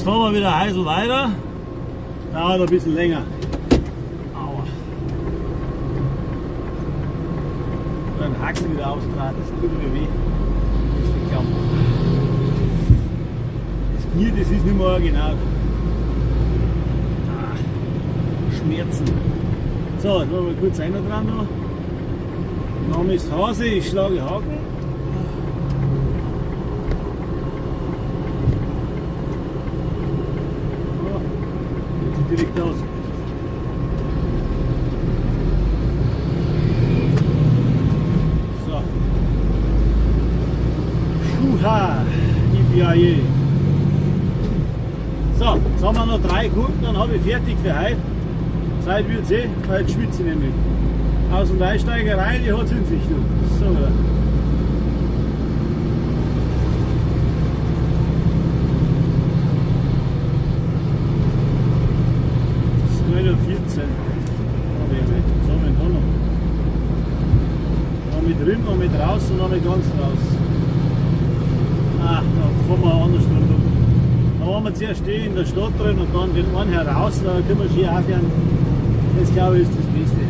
Jetzt fahren wir wieder Heisel weiter. Dauert ein bisschen länger. Aua. Dann Haxen wieder austraten, das tut mir weh. Das ist die Klammer. Das Knie, das ist nicht mehr original. Ah, Schmerzen. So, jetzt machen wir kurz einer dran noch. Name ist Hase, ich schlage Haken. Oh, jetzt sieht direkt aus. So. Schuha, yippie. So, jetzt haben wir noch 3 Kunden, dann habe ich fertig für heute. Zeit wird's eh, weil jetzt schwitze ich nämlich. Aus- und Einsteigerei, die hat's in sich. Du. So. Das ist 9:14 Uhr. Was haben wir denn da noch? Noch mit drin, noch mit raus und noch mit ganz raus. Ah, da fahren wir anders rundum. Da waren wir zuerst stehen in der Stadt drin und dann den einen heraus, da können wir schön aufhören. Das glaube ich ist das Beste.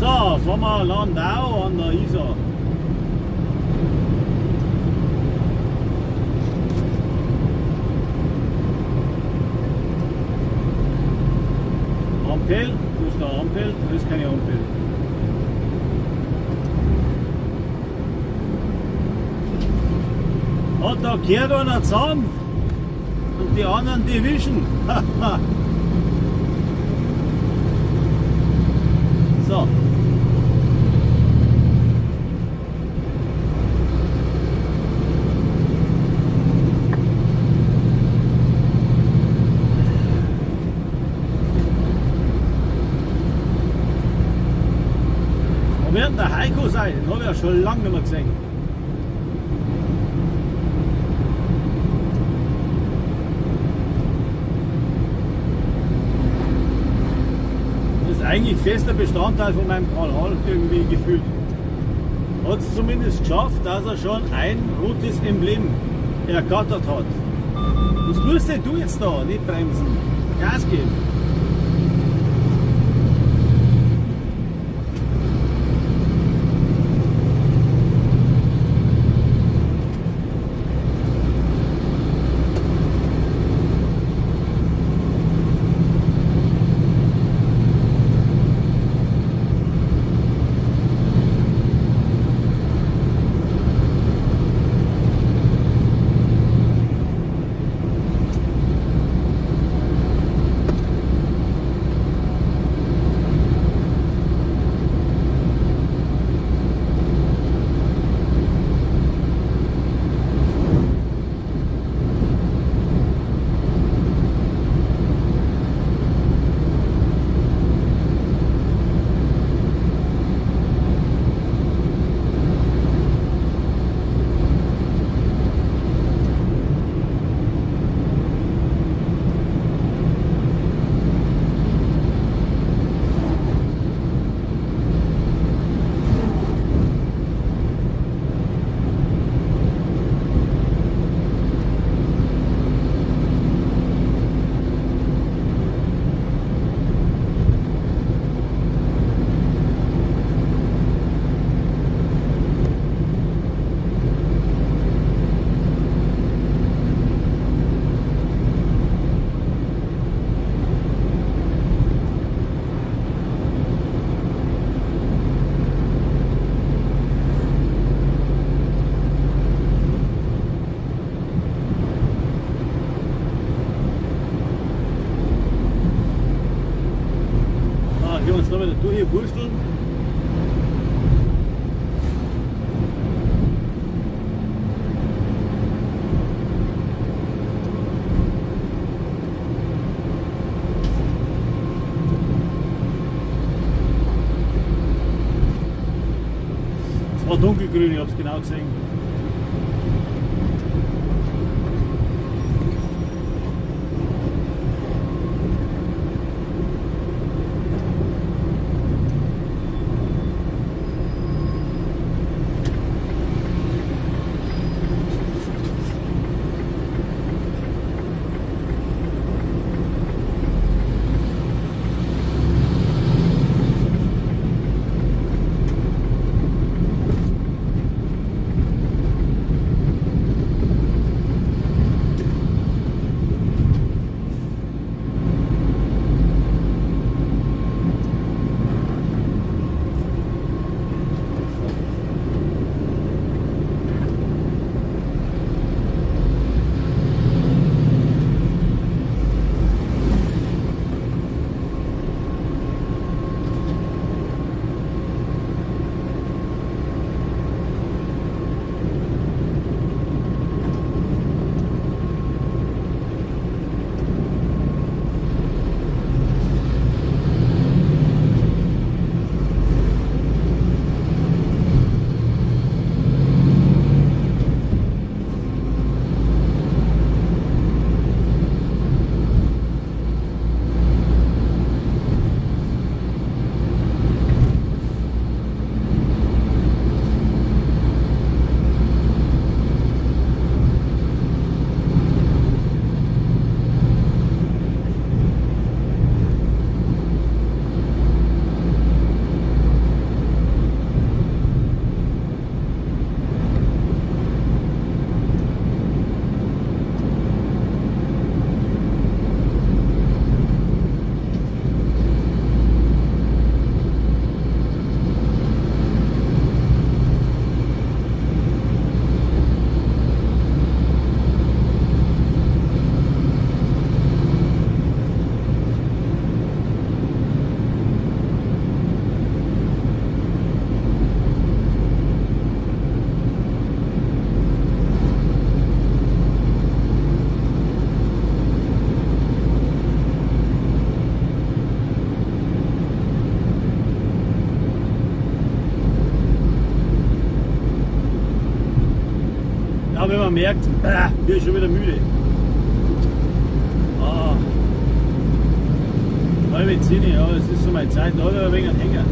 So, fahren wir Landau an der Isar. Ampel, wo ist der Ampel? Da ist keine Ampel. Hat da gehört einer zusammen und die anderen die wischen. So. Wo wird denn der Heiko sein? Den hab ich ja schon lange nicht mehr gesehen. Das ist eigentlich fester Bestandteil von meinem Kanal irgendwie gefühlt. Hat es zumindest geschafft, dass er schon ein rotes Emblem ergattert hat. Was tust denn du jetzt da? Nicht bremsen. Gas geben. Da wieder durchwursteln. Es war dunkelgrün, ich hab's genau gesehen. man merkt, bin schon wieder müde. Ah, 9:30, ja, das ist so meine Zeit, da habe ich ein wenig einen Hänger.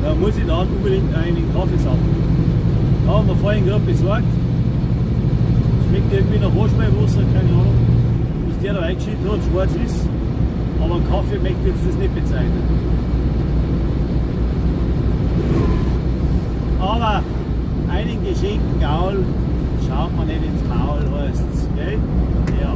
Da muss ich dann unbedingt einen Kaffee saufen. Da haben wir vorhin gerade besorgt. Schmeckt irgendwie nach Waschmeerwasser, keine Ahnung, was der da eingeschüttet hat, schwarz ist. Aber einen Kaffee möchte ich jetzt das nicht bezeichnen. Aber einen geschenkten Gaul schaut man nicht ins Maul, heißt's, gell? Ja.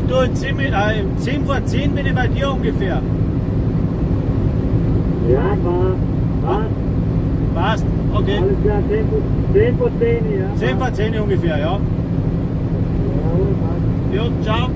Du, in 9:50 bin ich bei dir ungefähr. Ja, passt. Passt, okay. Alles klar, 9:50, ja. 9:50 ungefähr, ja. Ja, passt. Jo, ciao. Ja.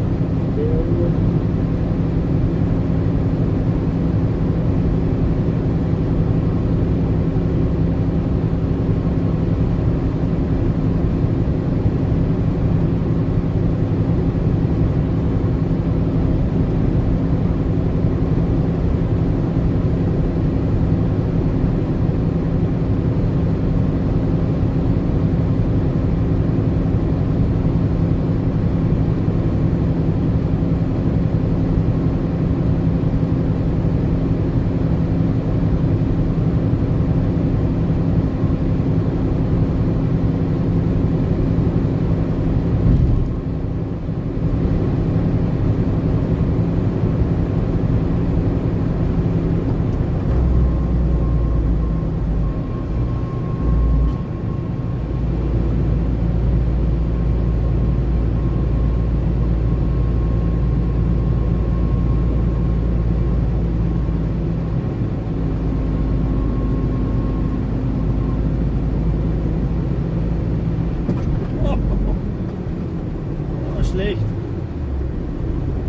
Schlecht.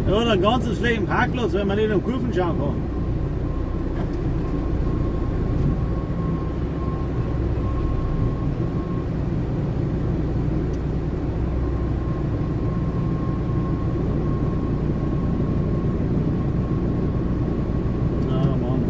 Er hat einen ganz schlechten Parkplatz, weil man nicht um Kurven schauen kann. Na, Mann.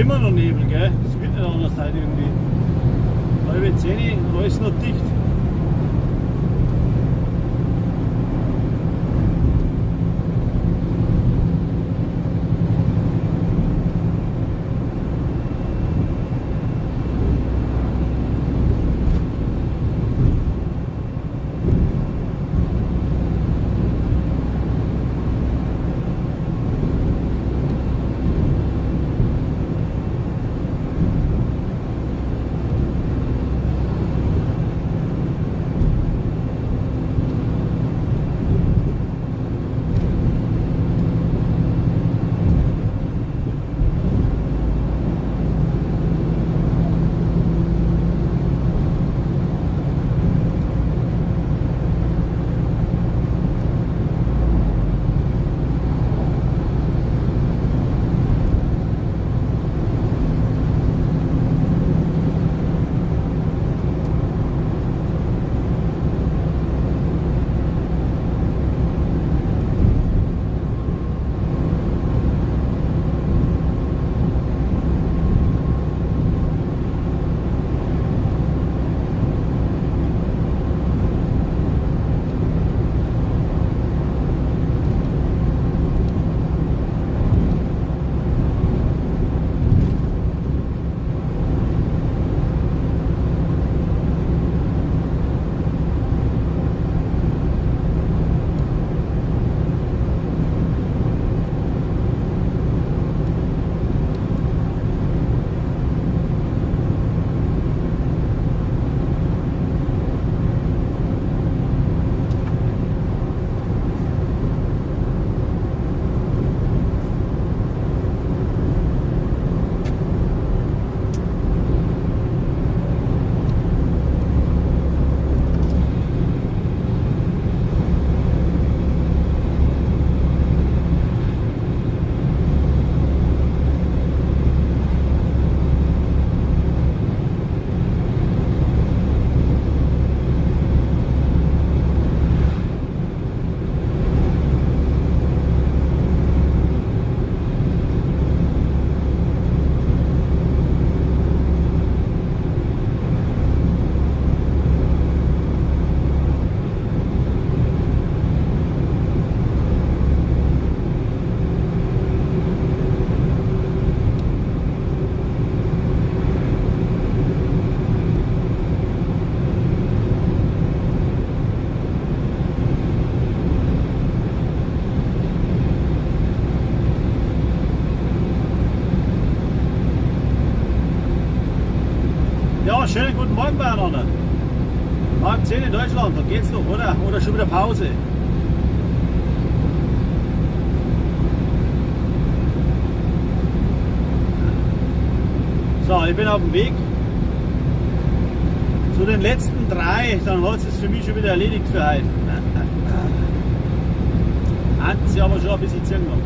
Immer noch Nebel, gell? Das wird nicht anders heute irgendwie. 9:30 und alles noch dicht. Ja, schönen guten Morgen beieinander. 9:30 in Deutschland, da geht's noch, oder? Oder schon wieder Pause? So, ich bin auf dem Weg zu den letzten 3, dann hat es für mich schon wieder erledigt für heute. Hat sie aber schon ein bisschen ziehen noch.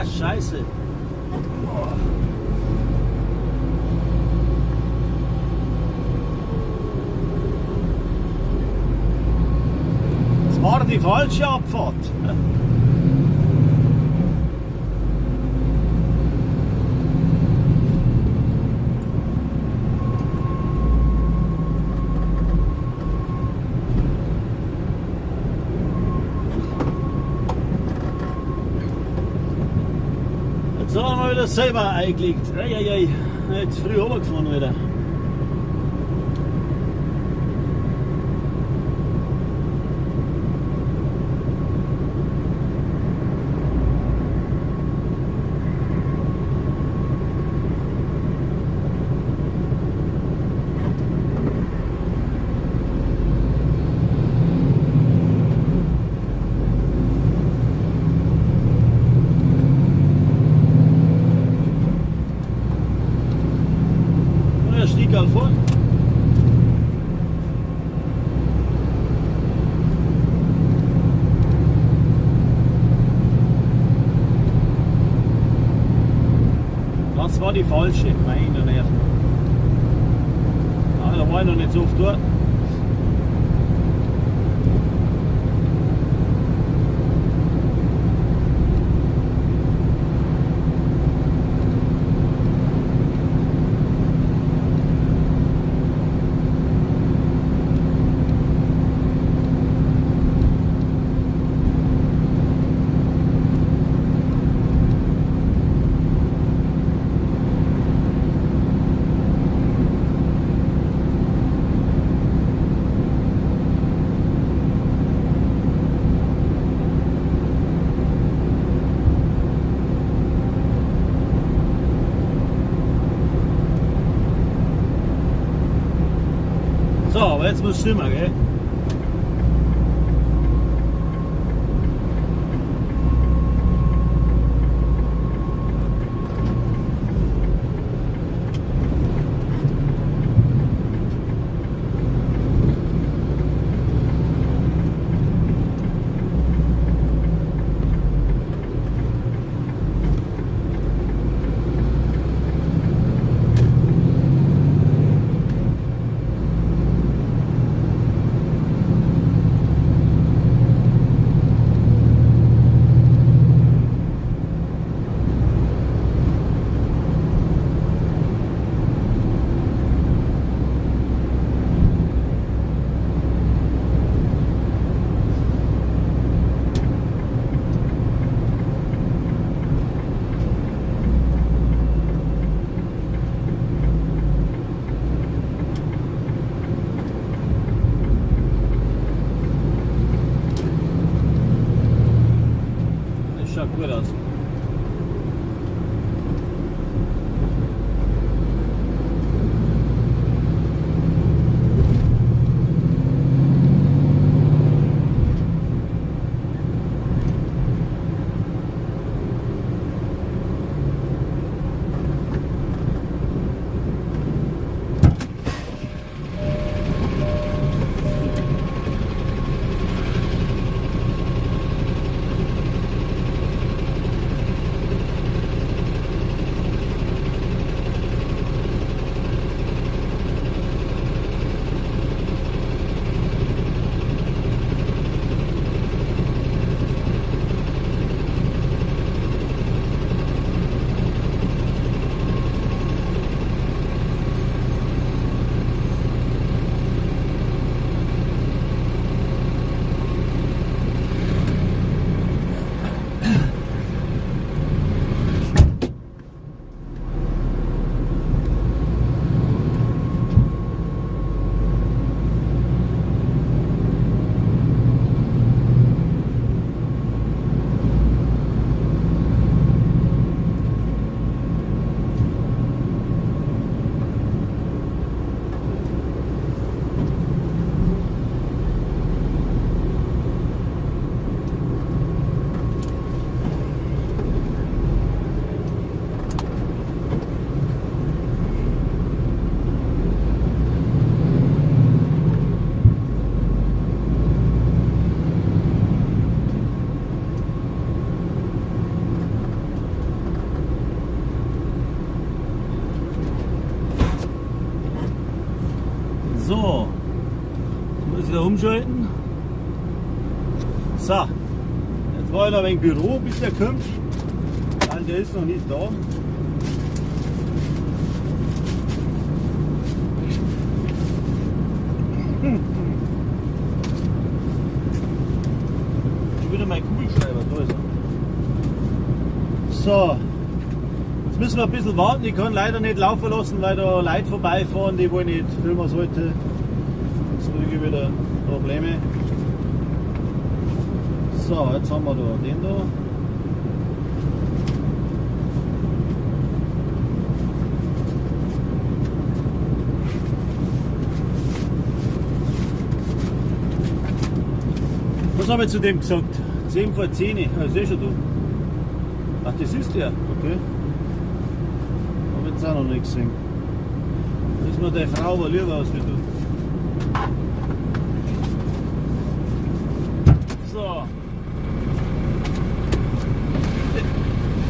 Ah, scheiße. Das war die falsche Abfahrt. Jetzt haben wir wieder selber eingelegt. Eieiei. Jetzt früh runtergefahren wieder. Und er stieg halt vor. Das war die falsche, meine Nerven. Ah, da war ich noch nicht so oft dort. So, aber jetzt muss es stimmen, gell? Das schaut gut aus. So, jetzt muss ich da umschalten. So, jetzt war ich noch ein wenig Büro, bis der kommt. Nein, der ist noch nicht da. Schon wieder mein Kugelschreiber, da ist er. So, jetzt müssen wir ein bisschen warten. Ich kann leider nicht laufen lassen, weil da Leute vorbeifahren, die wollen nicht filmen sollte. Sonst kriege ich wieder Probleme. So, jetzt haben wir da den da. Was habe ich zu dem gesagt? 10 vor 10, ah, ist eh schon da. Ach, das ist der, okay. Hab ich jetzt auch noch nicht gesehen. Da ist mir deine Frau aber lieber aus wie du. So.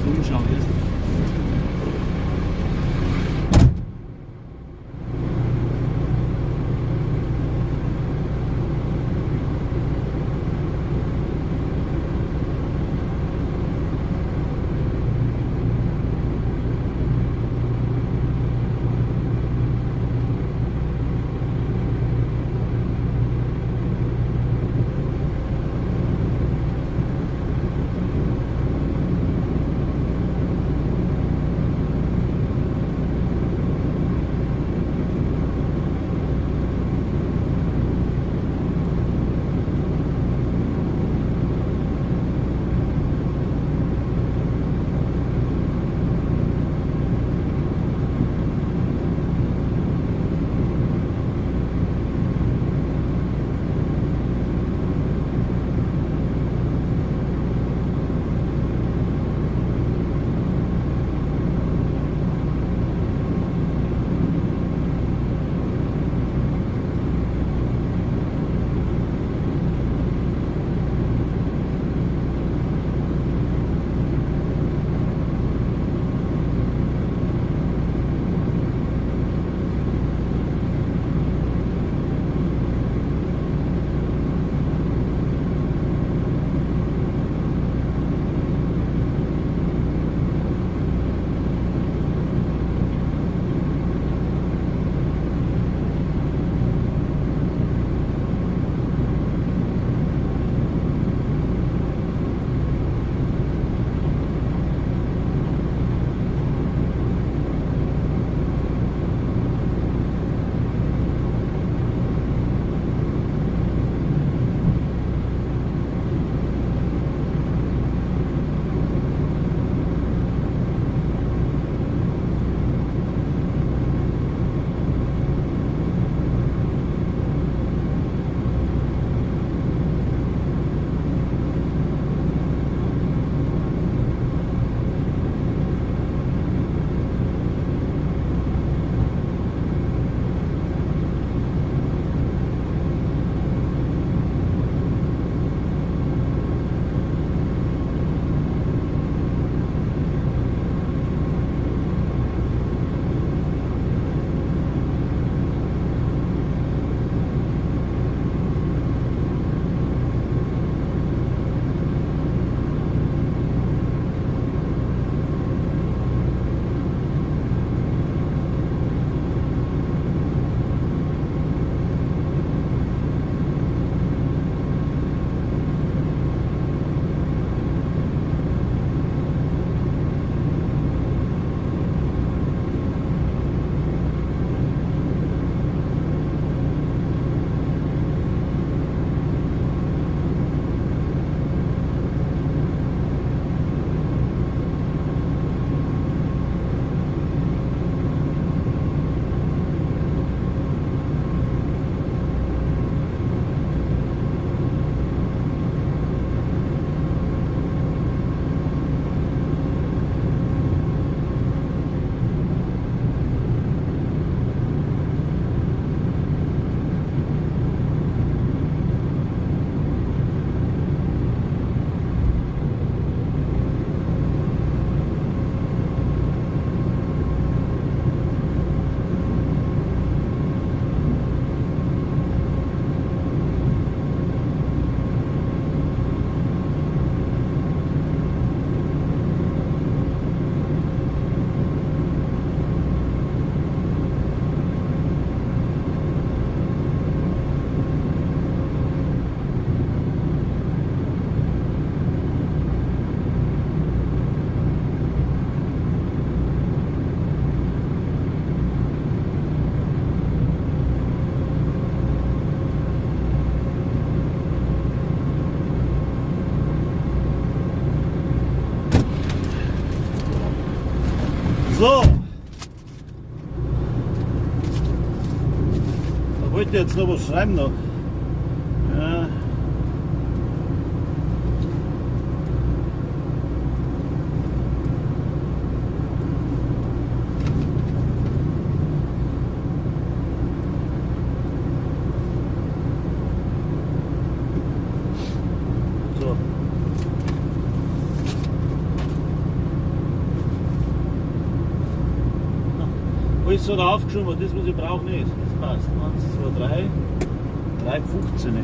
Umschauen erst. So. Da wollte ich jetzt noch was schreiben noch. Ja. So. Alles hat er aufgeschrieben, aber das, was ich brauche, nicht. Das passt. 1, 2, 3, 3, 15. Ja.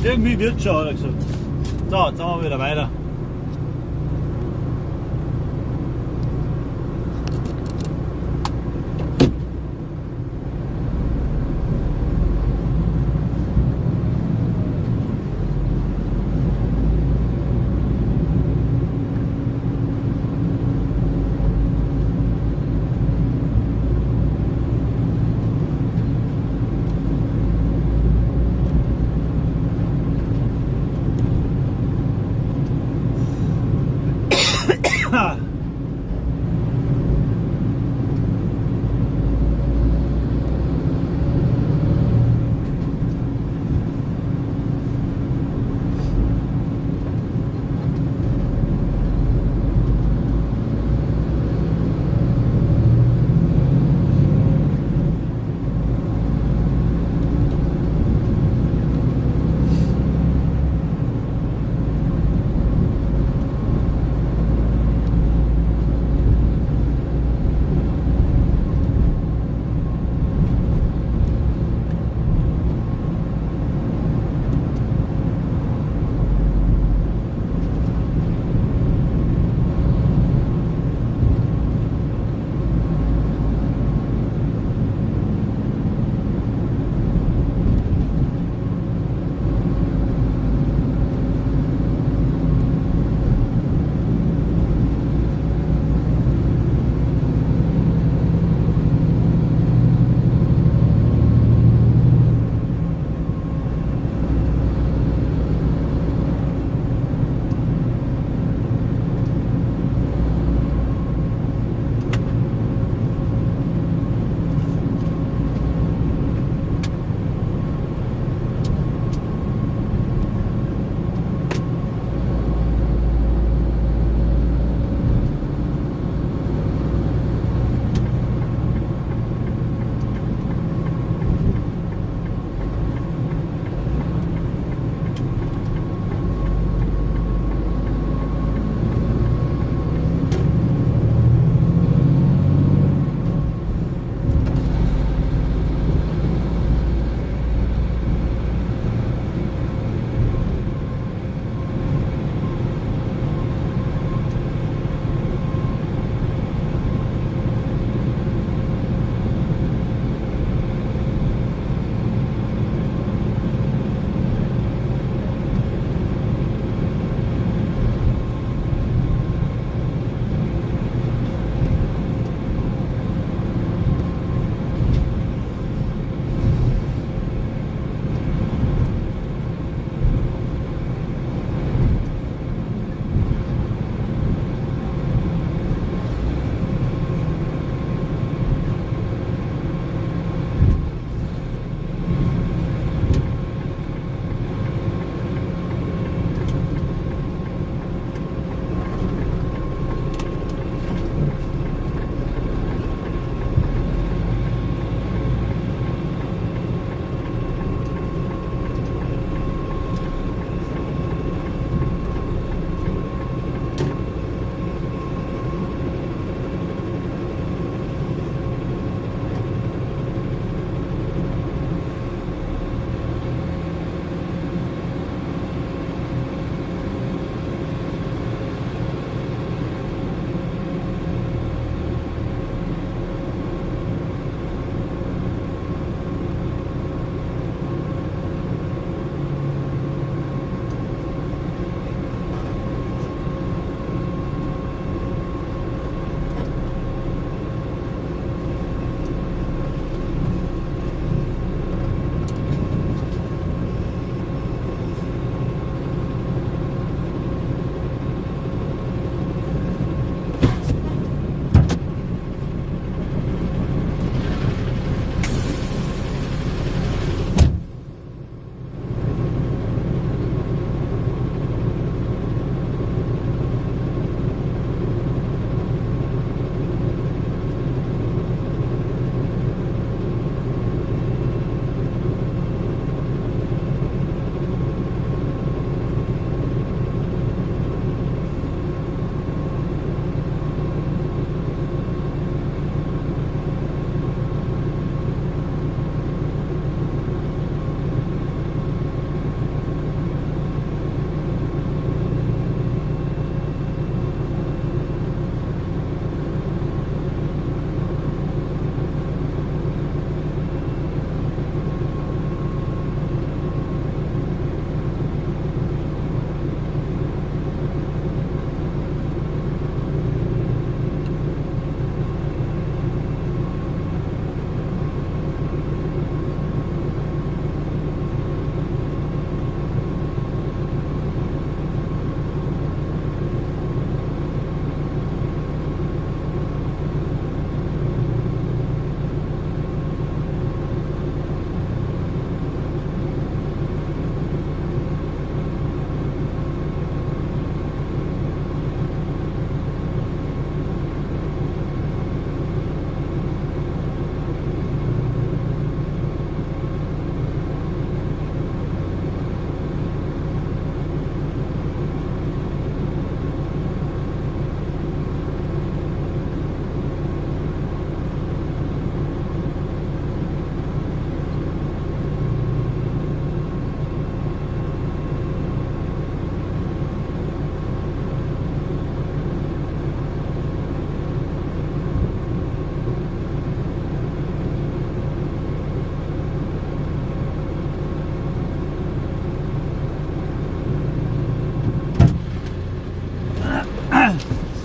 Irgendwie wird schon, hat er gesagt. So, jetzt haben wir wieder weiter.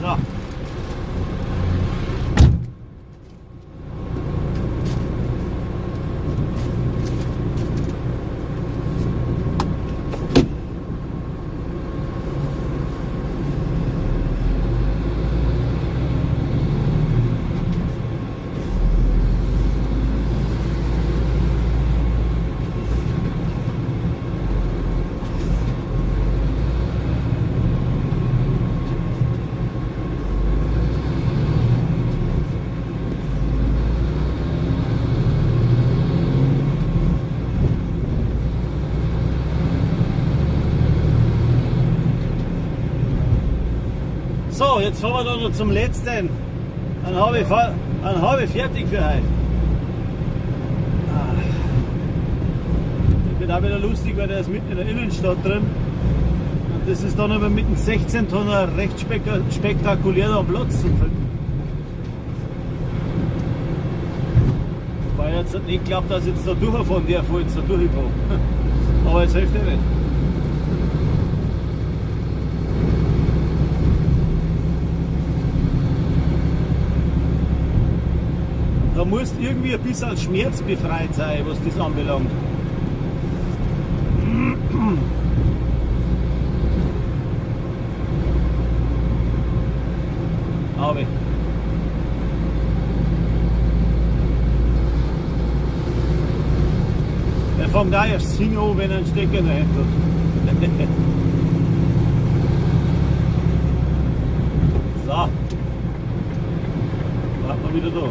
So. So, jetzt fahren wir dann noch zum letzten. Dann habe ich fertig für heute. Das wird auch wieder lustig, weil der ist mitten in der Innenstadt drin. Und das ist dann aber mit dem 16 Tonner recht spektakulär da am Platz zu finden. Weil ich jetzt nicht glaubt, dass ich jetzt da durchfahren darf, wo ich jetzt da durchfahre. Aber es hilft eh nicht. Da musst irgendwie ein bisschen schmerzbefreit sein, was das anbelangt. Aber er fängt auch erst singen an, wenn er einen Stecker in der Hand hat. So. Warten wir wieder da.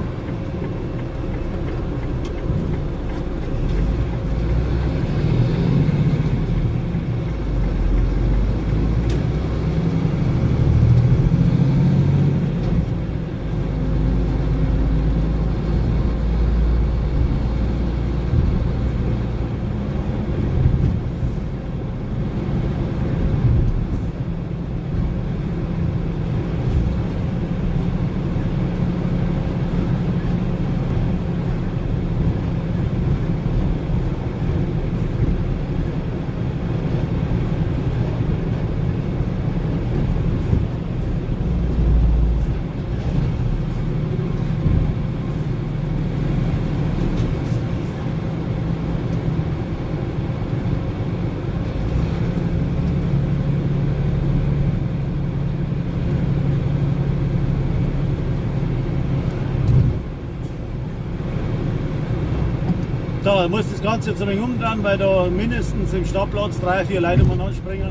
Da muss das Ganze jetzt ein wenig umdrehen, weil da mindestens im Stadtplatz 3, 4 Leute umeinander springen.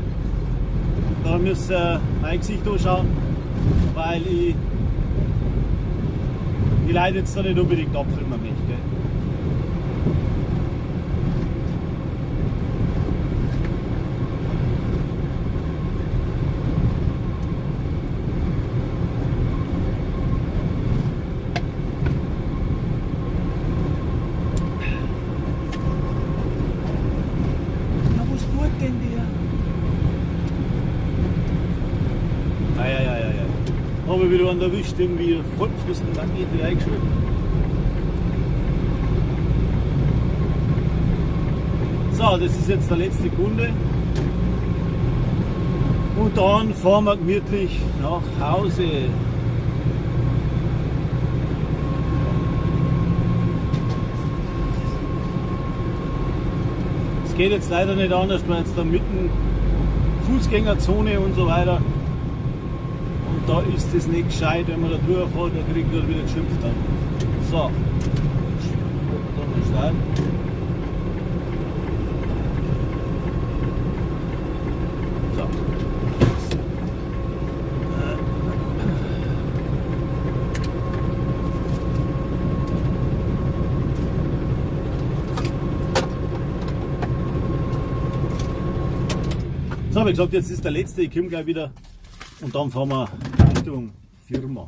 Da müsst ihr mein Gesicht anschauen, weil ich die Leute jetzt da nicht unbedingt abfilmen möchte. Gell? Habe ich wieder einen erwischt, irgendwie Vollpfosten Rakete eingeschaltet. So, das ist jetzt der letzte Kunde. Und dann fahren wir gemütlich nach Hause. Es geht jetzt leider nicht anders, weil jetzt da mitten Fußgängerzone und so weiter. Und da ist es nicht gescheit, wenn man da drüber fährt, da kriegt man wieder geschimpft dann. So, da mal starten. So. So, wie gesagt, jetzt ist der letzte, ich komme gleich wieder und dann fahren wir Richtung Firma.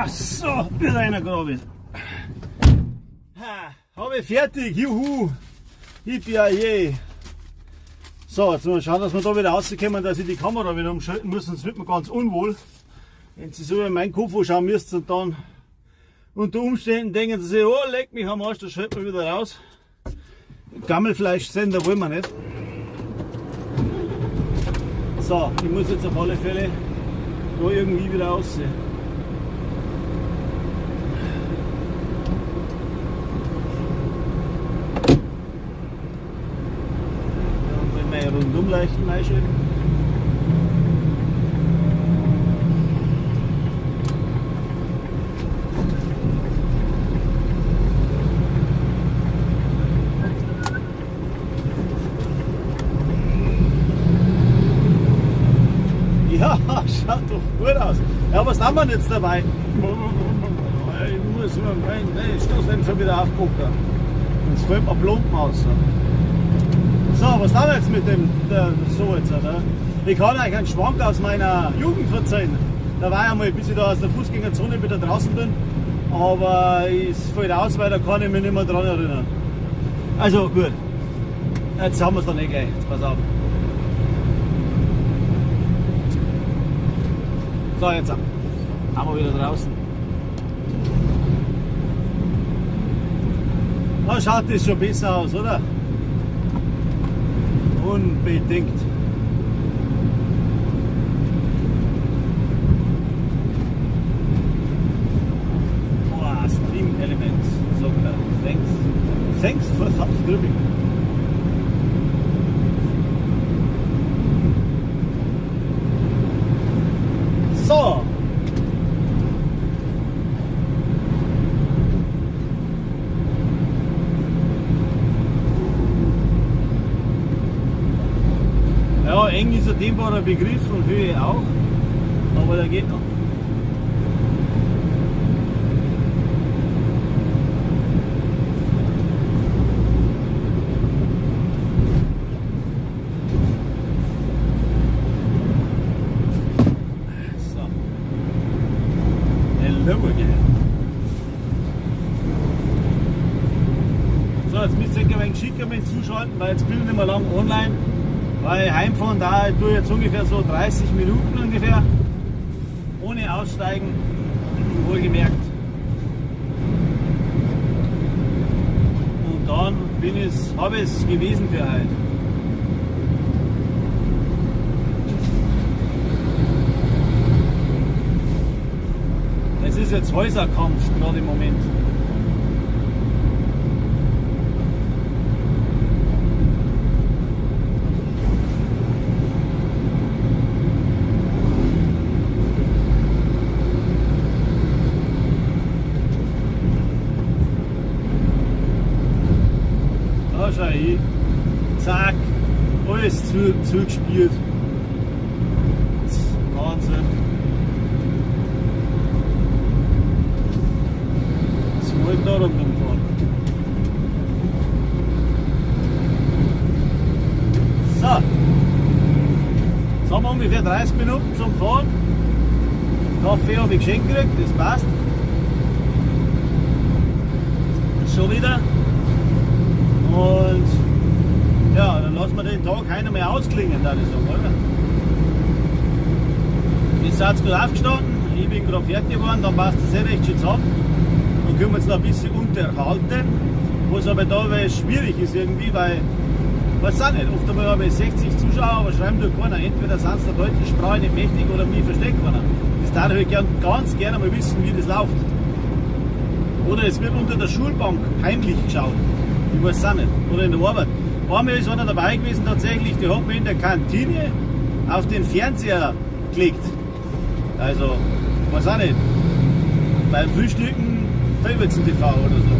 Ah, so, wieder einer grabe. Ha, habe ich fertig, juhu! Yippie. So, jetzt müssen wir schauen, dass wir da wieder rauskommen, dass ich die Kamera wieder umschalten muss, sonst wird mir ganz unwohl. Wenn Sie so in meinen Kopf schauen müsst und dann unter Umständen denken Sie sich, oh, leck mich am Arsch, das schalten wir wieder raus. Gammelfleischsender wollen wir nicht. So, ich muss jetzt auf alle Fälle da irgendwie wieder raus. Dann wenn wir rundum leichten einschalten. Ja, schaut doch gut aus. Ja, was haben wir denn jetzt dabei? Ich muss meinen Stoßdämpfer wieder aufgucken. Sonst fällt mir plump aus. So, was haben wir jetzt mit dem so jetzt, oder? Ich kann euch einen Schwank aus meiner Jugend verzeihen. Da war ich einmal, bis ich da aus der Fußgängerzone wieder draußen bin. Aber es fällt aus, weil da kann ich mich nicht mehr dran erinnern. Also gut. Jetzt haben wir es dann eh gleich. Jetzt pass auf. So, jetzt haben wir wieder draußen. Da schaut das schon besser aus, oder? Unbedingt. Boah, Stream Elements, sagt er. Thanks. Thanks for subscribing. So. Ja, eng ist ein dehnbarer Begriff und Höhe auch, aber der geht noch. So. Hello again. So, jetzt müsst ihr ein wenig schicker mit zuschalten, weil jetzt bin ich nicht mehr lang online. Weil heimfahren, da tue ich jetzt ungefähr so 30 Minuten ungefähr. Ohne aussteigen, wohlgemerkt. Und dann habe ich es gewesen für heute. Es ist jetzt Häuserkampf gerade im Moment. Da schau ich. Zack. Alles zugespielt. Wahnsinn. Das wollte da rumfahren. So. Jetzt haben wir ungefähr 30 Minuten zum Fahren. Kaffee habe ich geschenkt gekriegt, das passt. Schon wieder. Und ja, dann lassen wir den Tag heute mal ausklingen, würde ich sagen, oder? Ihr seid gerade aufgestanden, ich bin gerade fertig geworden, dann passt das eh recht schön zusammen. Dann können wir uns noch ein bisschen unterhalten, was aber da schwierig ist irgendwie, weil, weiß auch nicht, oft einmal habe ich 60 Zuschauer, aber schreiben tut keiner. Entweder sind sie der deutschen Sprache nicht mächtig oder mich versteht keiner. Das darf ich ganz gerne mal wissen, wie das läuft. Oder es wird unter der Schulbank heimlich geschaut. Ich weiß es auch nicht. Oder in der Arbeit. Einmal ist einer dabei gewesen tatsächlich, der hat mich in der Kantine auf den Fernseher gelegt. Also, weiß auch nicht. Beim Frühstücken Favorites TV oder so.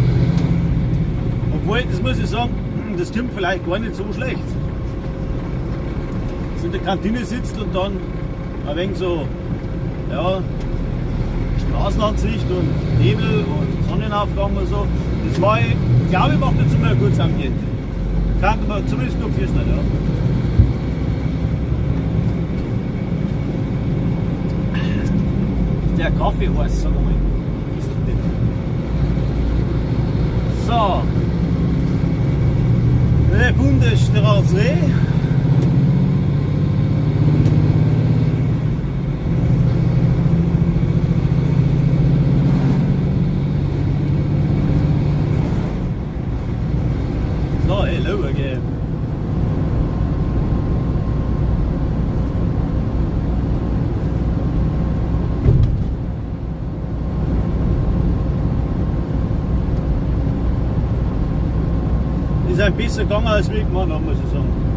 Obwohl, das muss ich sagen, das kommt vielleicht gar nicht so schlecht. Dass du in der Kantine sitzt und dann ein wenig so, ja, Straßenansicht und Nebel und Sonnenaufgang und so. Das war ich, glaube ich, macht jetzt immer ein gutes Ambiente. Kann man zumindest gut vorstellen, ja. Der Kaffee heiß, sag mal. Dreh. So, hello again. Ist ein bisschen gegangen als wie gemeint habe, muss ich sagen.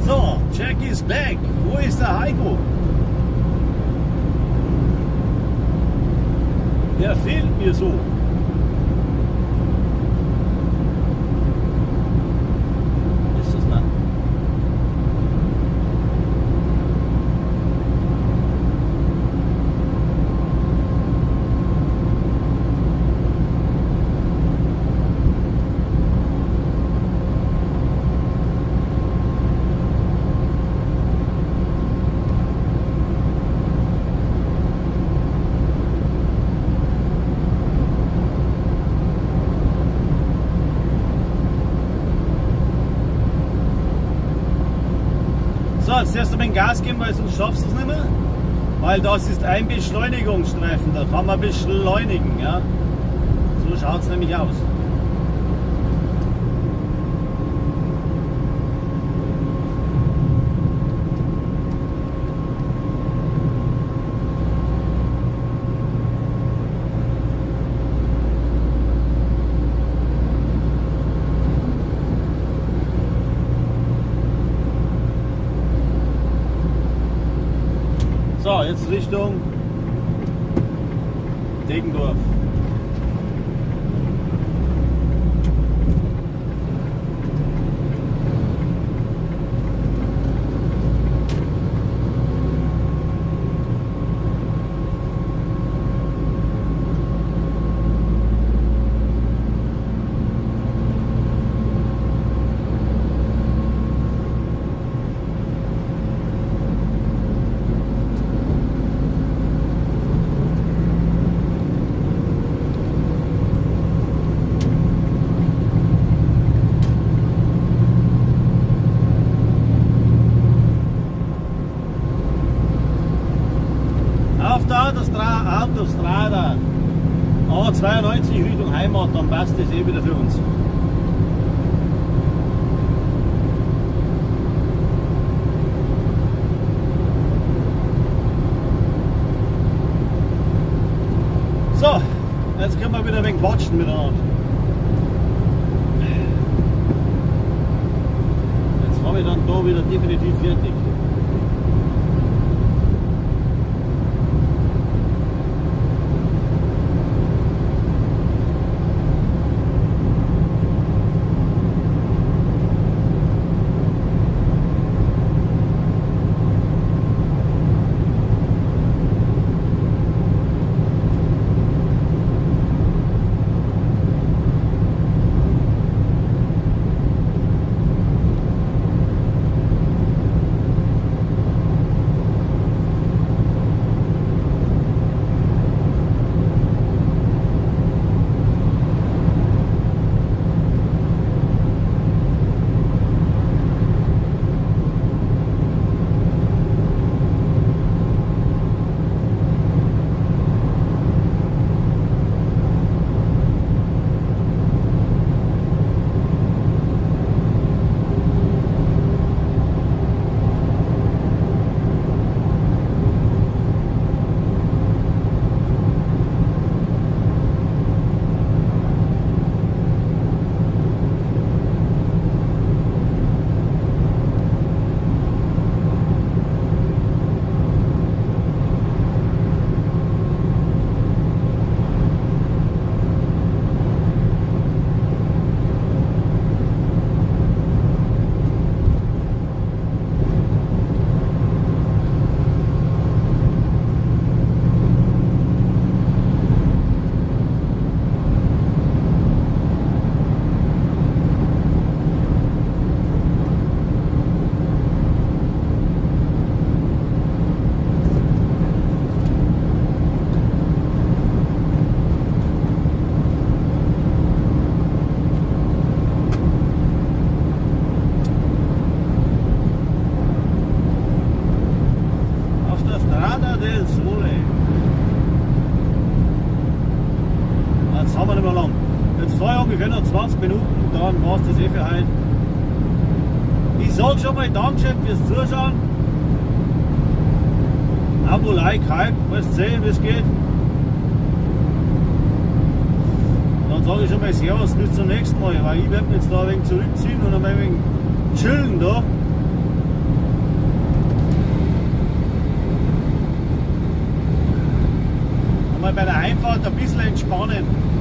So, Jack is back. Wo ist der Heiko? Der fehlt mir so. Ist das nicht? So, jetzt erst einmal Gas geben, weil sonst schaffst du es nicht mehr. Weil das ist ein Beschleunigungsstreifen, da kann man beschleunigen. Ja? So schaut es nämlich aus. So, jetzt Richtung Deggendorf. Auf der Autostrada A92 Richtung Heimat, dann passt das eh wieder für uns. So, jetzt können wir wieder ein wenig quatschen miteinander. Jetzt habe ich dann da wieder definitiv fertig. schon mal Dankeschön fürs Zuschauen. Abo, Like, Hype, weißt sehen, wie es geht. Dann sage ich schon mal Servus, bis zum nächsten Mal, weil ich werde mich jetzt da ein wenig zurückziehen und ein wenig chillen da. Einmal bei der Heimfahrt ein bisschen entspannen.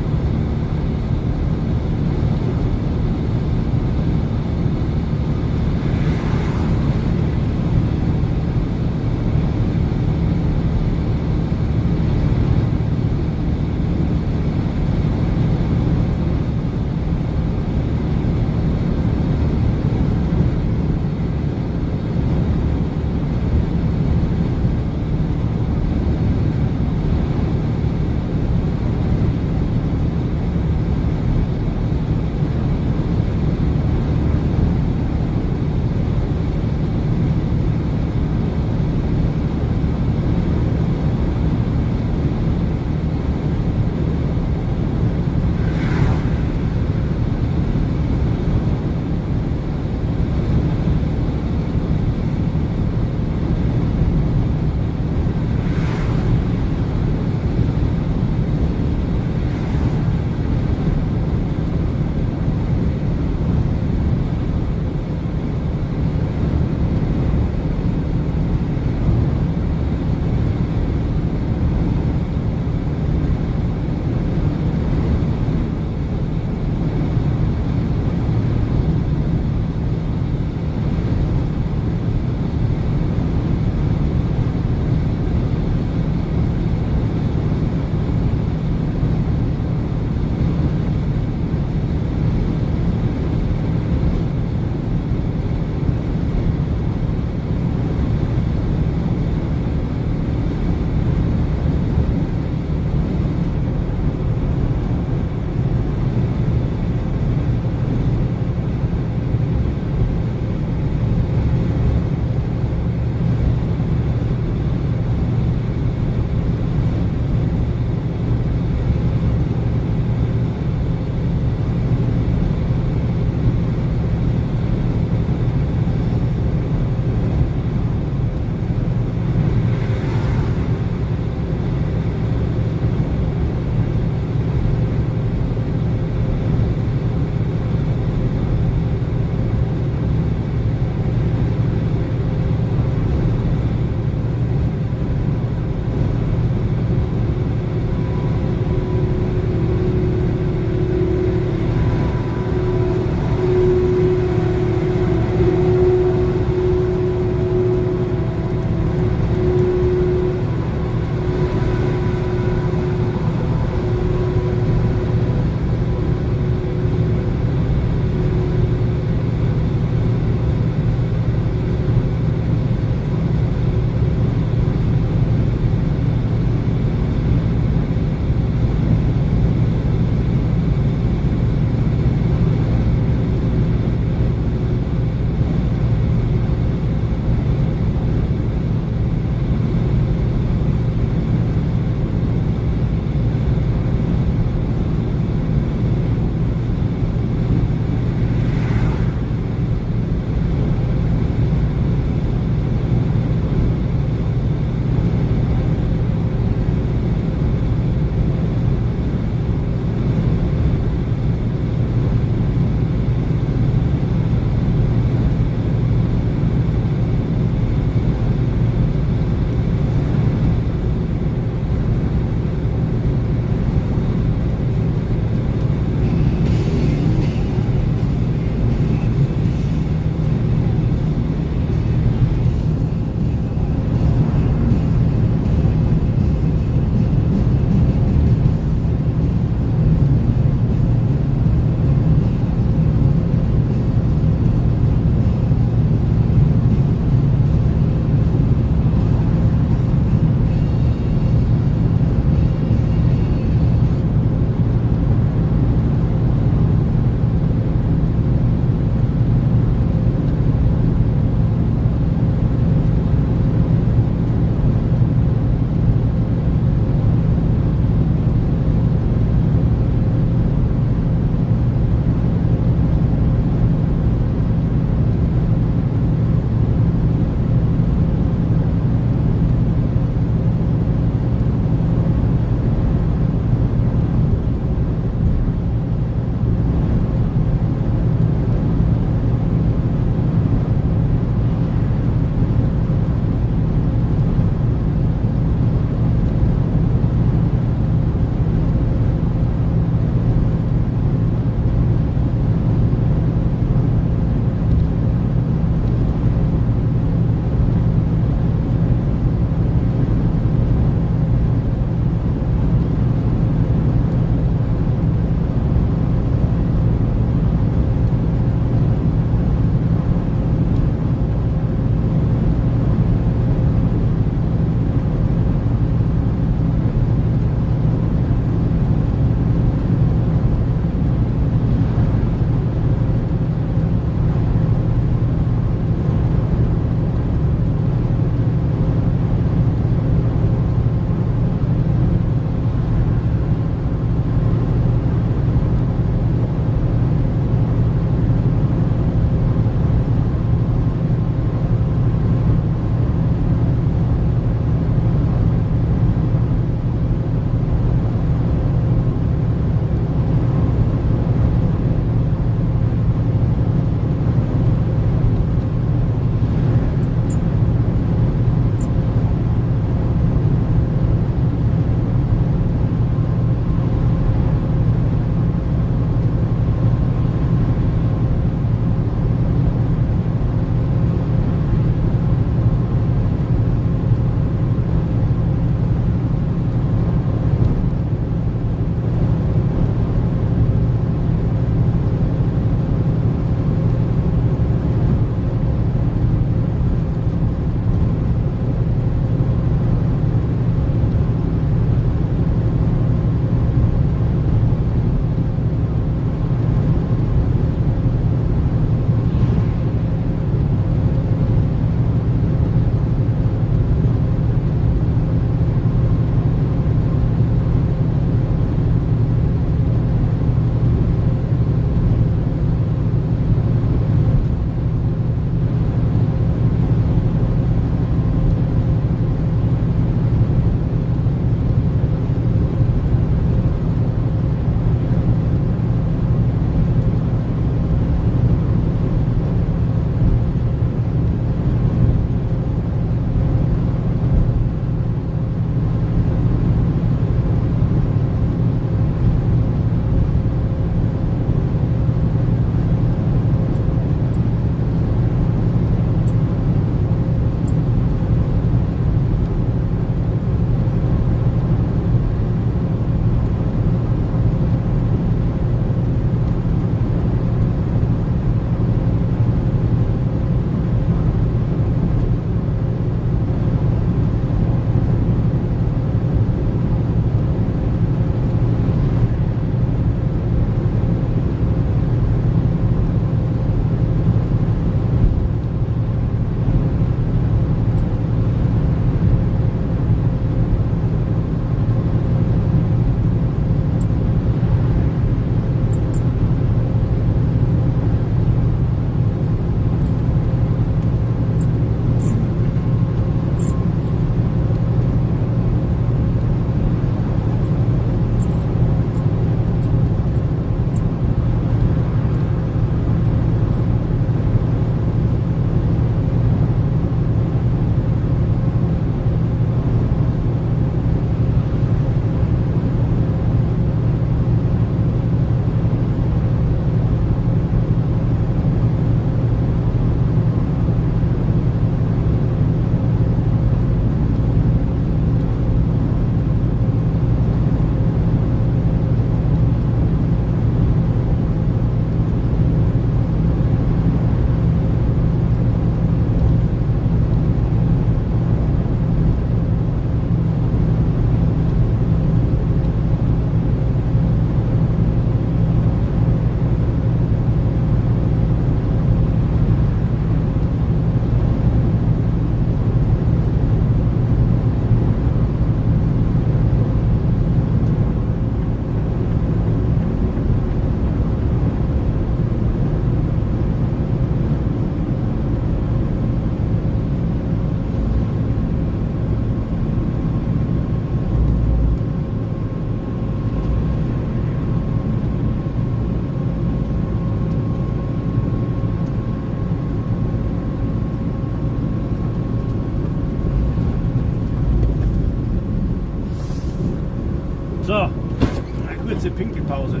So, eine kurze Pinkelpause.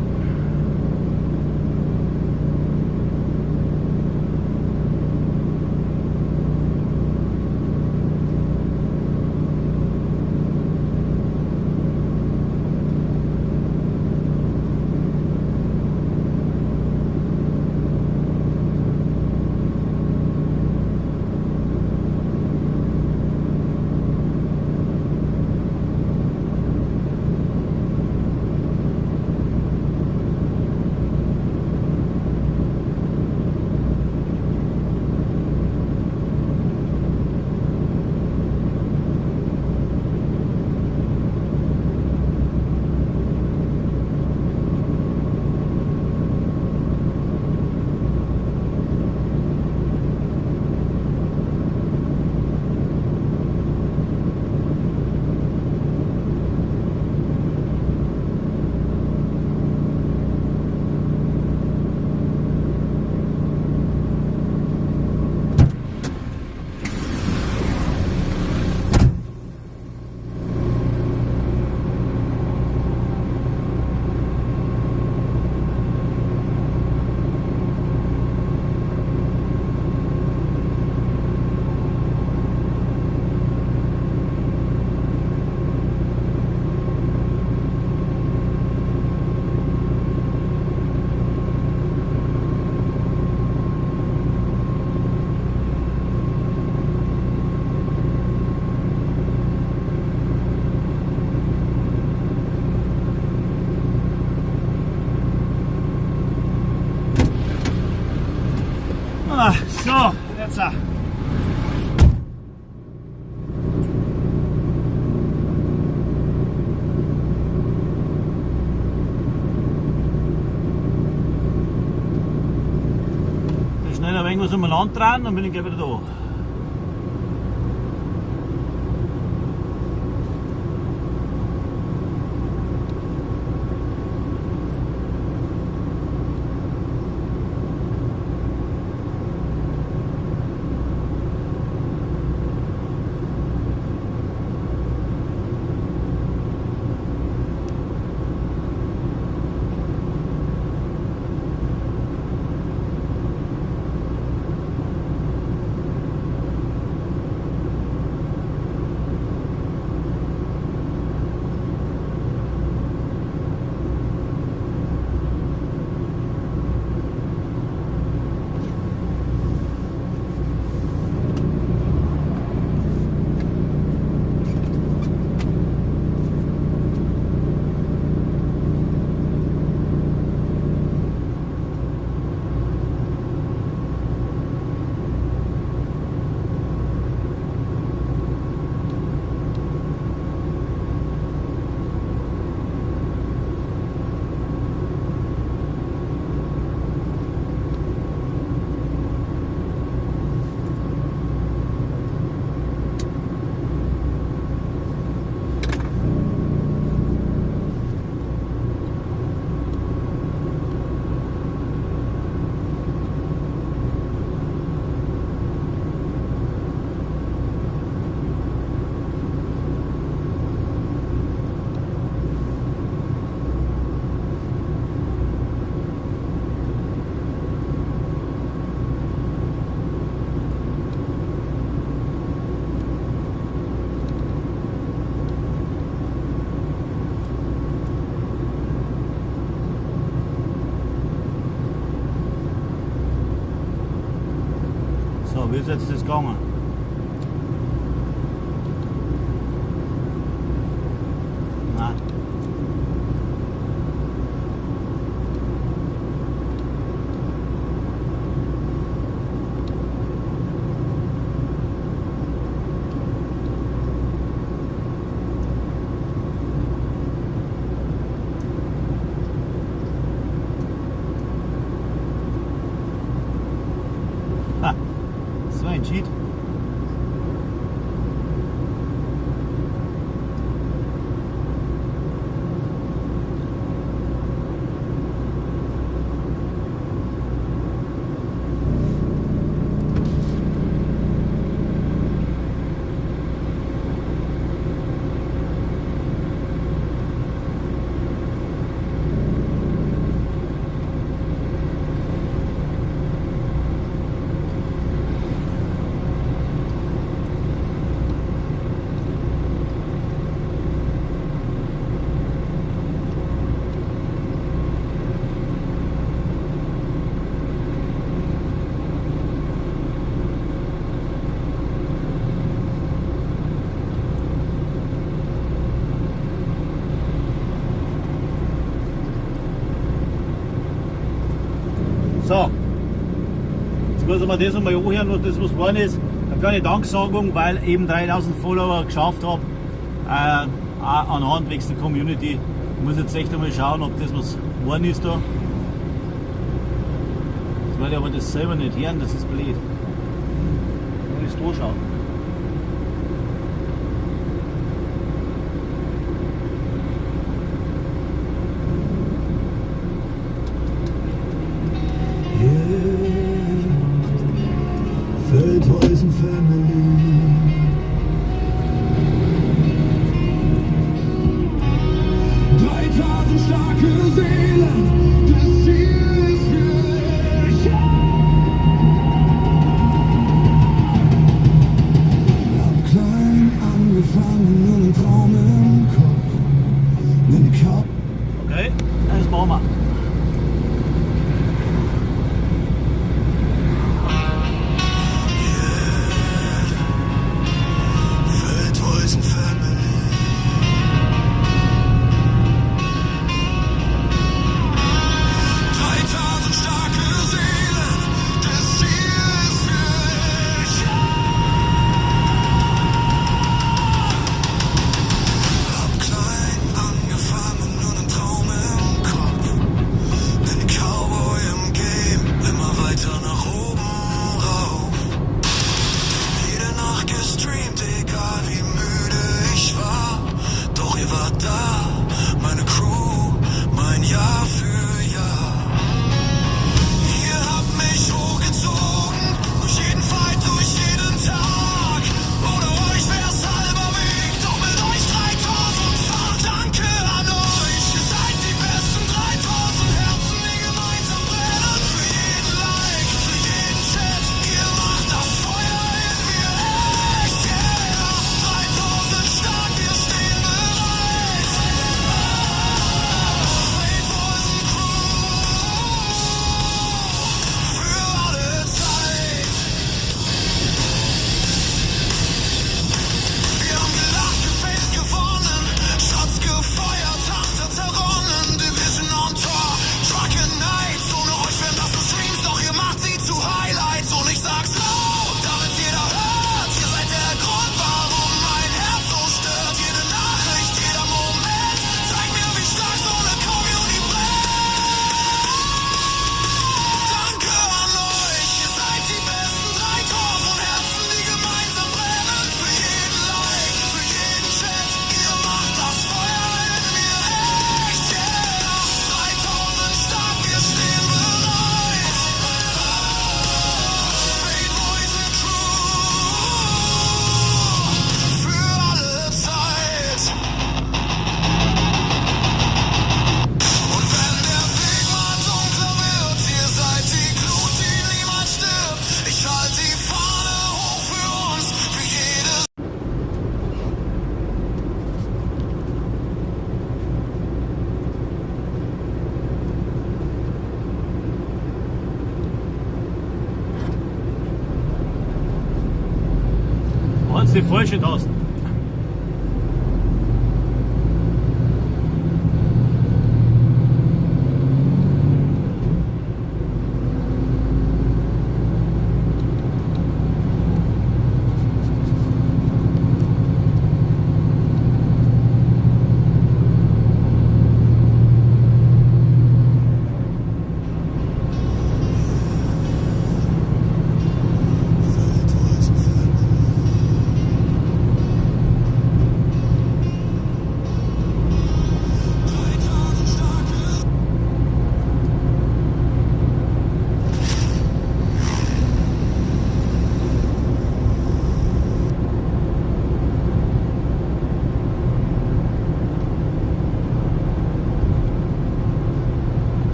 Ah, so, jetzt. Schnell ein wenig was um Land dran, dann bin ich gleich wieder da. So, wie ist jetzt das gegangen? Nein. Ha, so ein Cheat. So, jetzt muss ich mir das einmal anhören, was das was geworden ist. Eine kleine Danksagung, weil eben 3000 Follower geschafft habe, auch anhand wegen der Community. Ich muss jetzt echt einmal schauen, ob das was geworden ist da. Jetzt werde ich aber das selber nicht hören, das ist blöd. Muss ich da schauen. Feldhäusen Family. 3000 starke Seelen, das Ziel ist für dich. Hab klein angefangen, nur einen Traum im Kopf. Nen Kopf. Okay, das machen wir. Feldhäusen Family. 3000 starke Seelen, das Ziel ist für dich. Hab klein angefangen, nur einen Traum im Kopf. Nen Cowboy im Game, immer weiter nach oben rauf. Jede Nacht gestreamt, egal wie müde ich war. Doch ihr wart da, meine Crew, mein Jahr für Jahr. Ihr habt mich hochgezogen, durch jeden Fight, durch jeden Tag. Ohne euch wär's halber Weg, doch mit euch 3000-fach. Danke an euch, ihr seid die besten 3000 Herzen, die gemeinsam brennen. Für jeden Like, für jeden Chat, ihr macht das Feuer in mir echt. Yeah, 3000 stark, wir stehen bereit. Feldhäusen Crew, für alle Zeit. Wir haben gelacht, gefailt, gewonnen, Shots gefeuert, harte zerronnen, Division on Tour, Truckin' Nights. Ohne euch wären das nur Streams, doch ihr macht sie zu Highlights. Und ich sag's laut, damit jeder hört. Ihr seid der Grund, warum mein Herz so stört. Jede Nachricht, jeder Moment zeigt mir, wie stark so eine Community brennt. Danke an euch, ihr seid die besten 3000 Herzen, die gemeinsam brennen. Für jeden Like, für jeden Chat, ihr macht das Feuer in mir echt. Yeah, 3000 stark, wir stehen bereit. Feldhäusen Crew, für alle Zeit. Und wenn der Weg mal dunkler wird, ihr seid die Glut, die niemals stirbt. Ich halte die Fahne hoch für uns, für jede. Waren die falsche Tasten.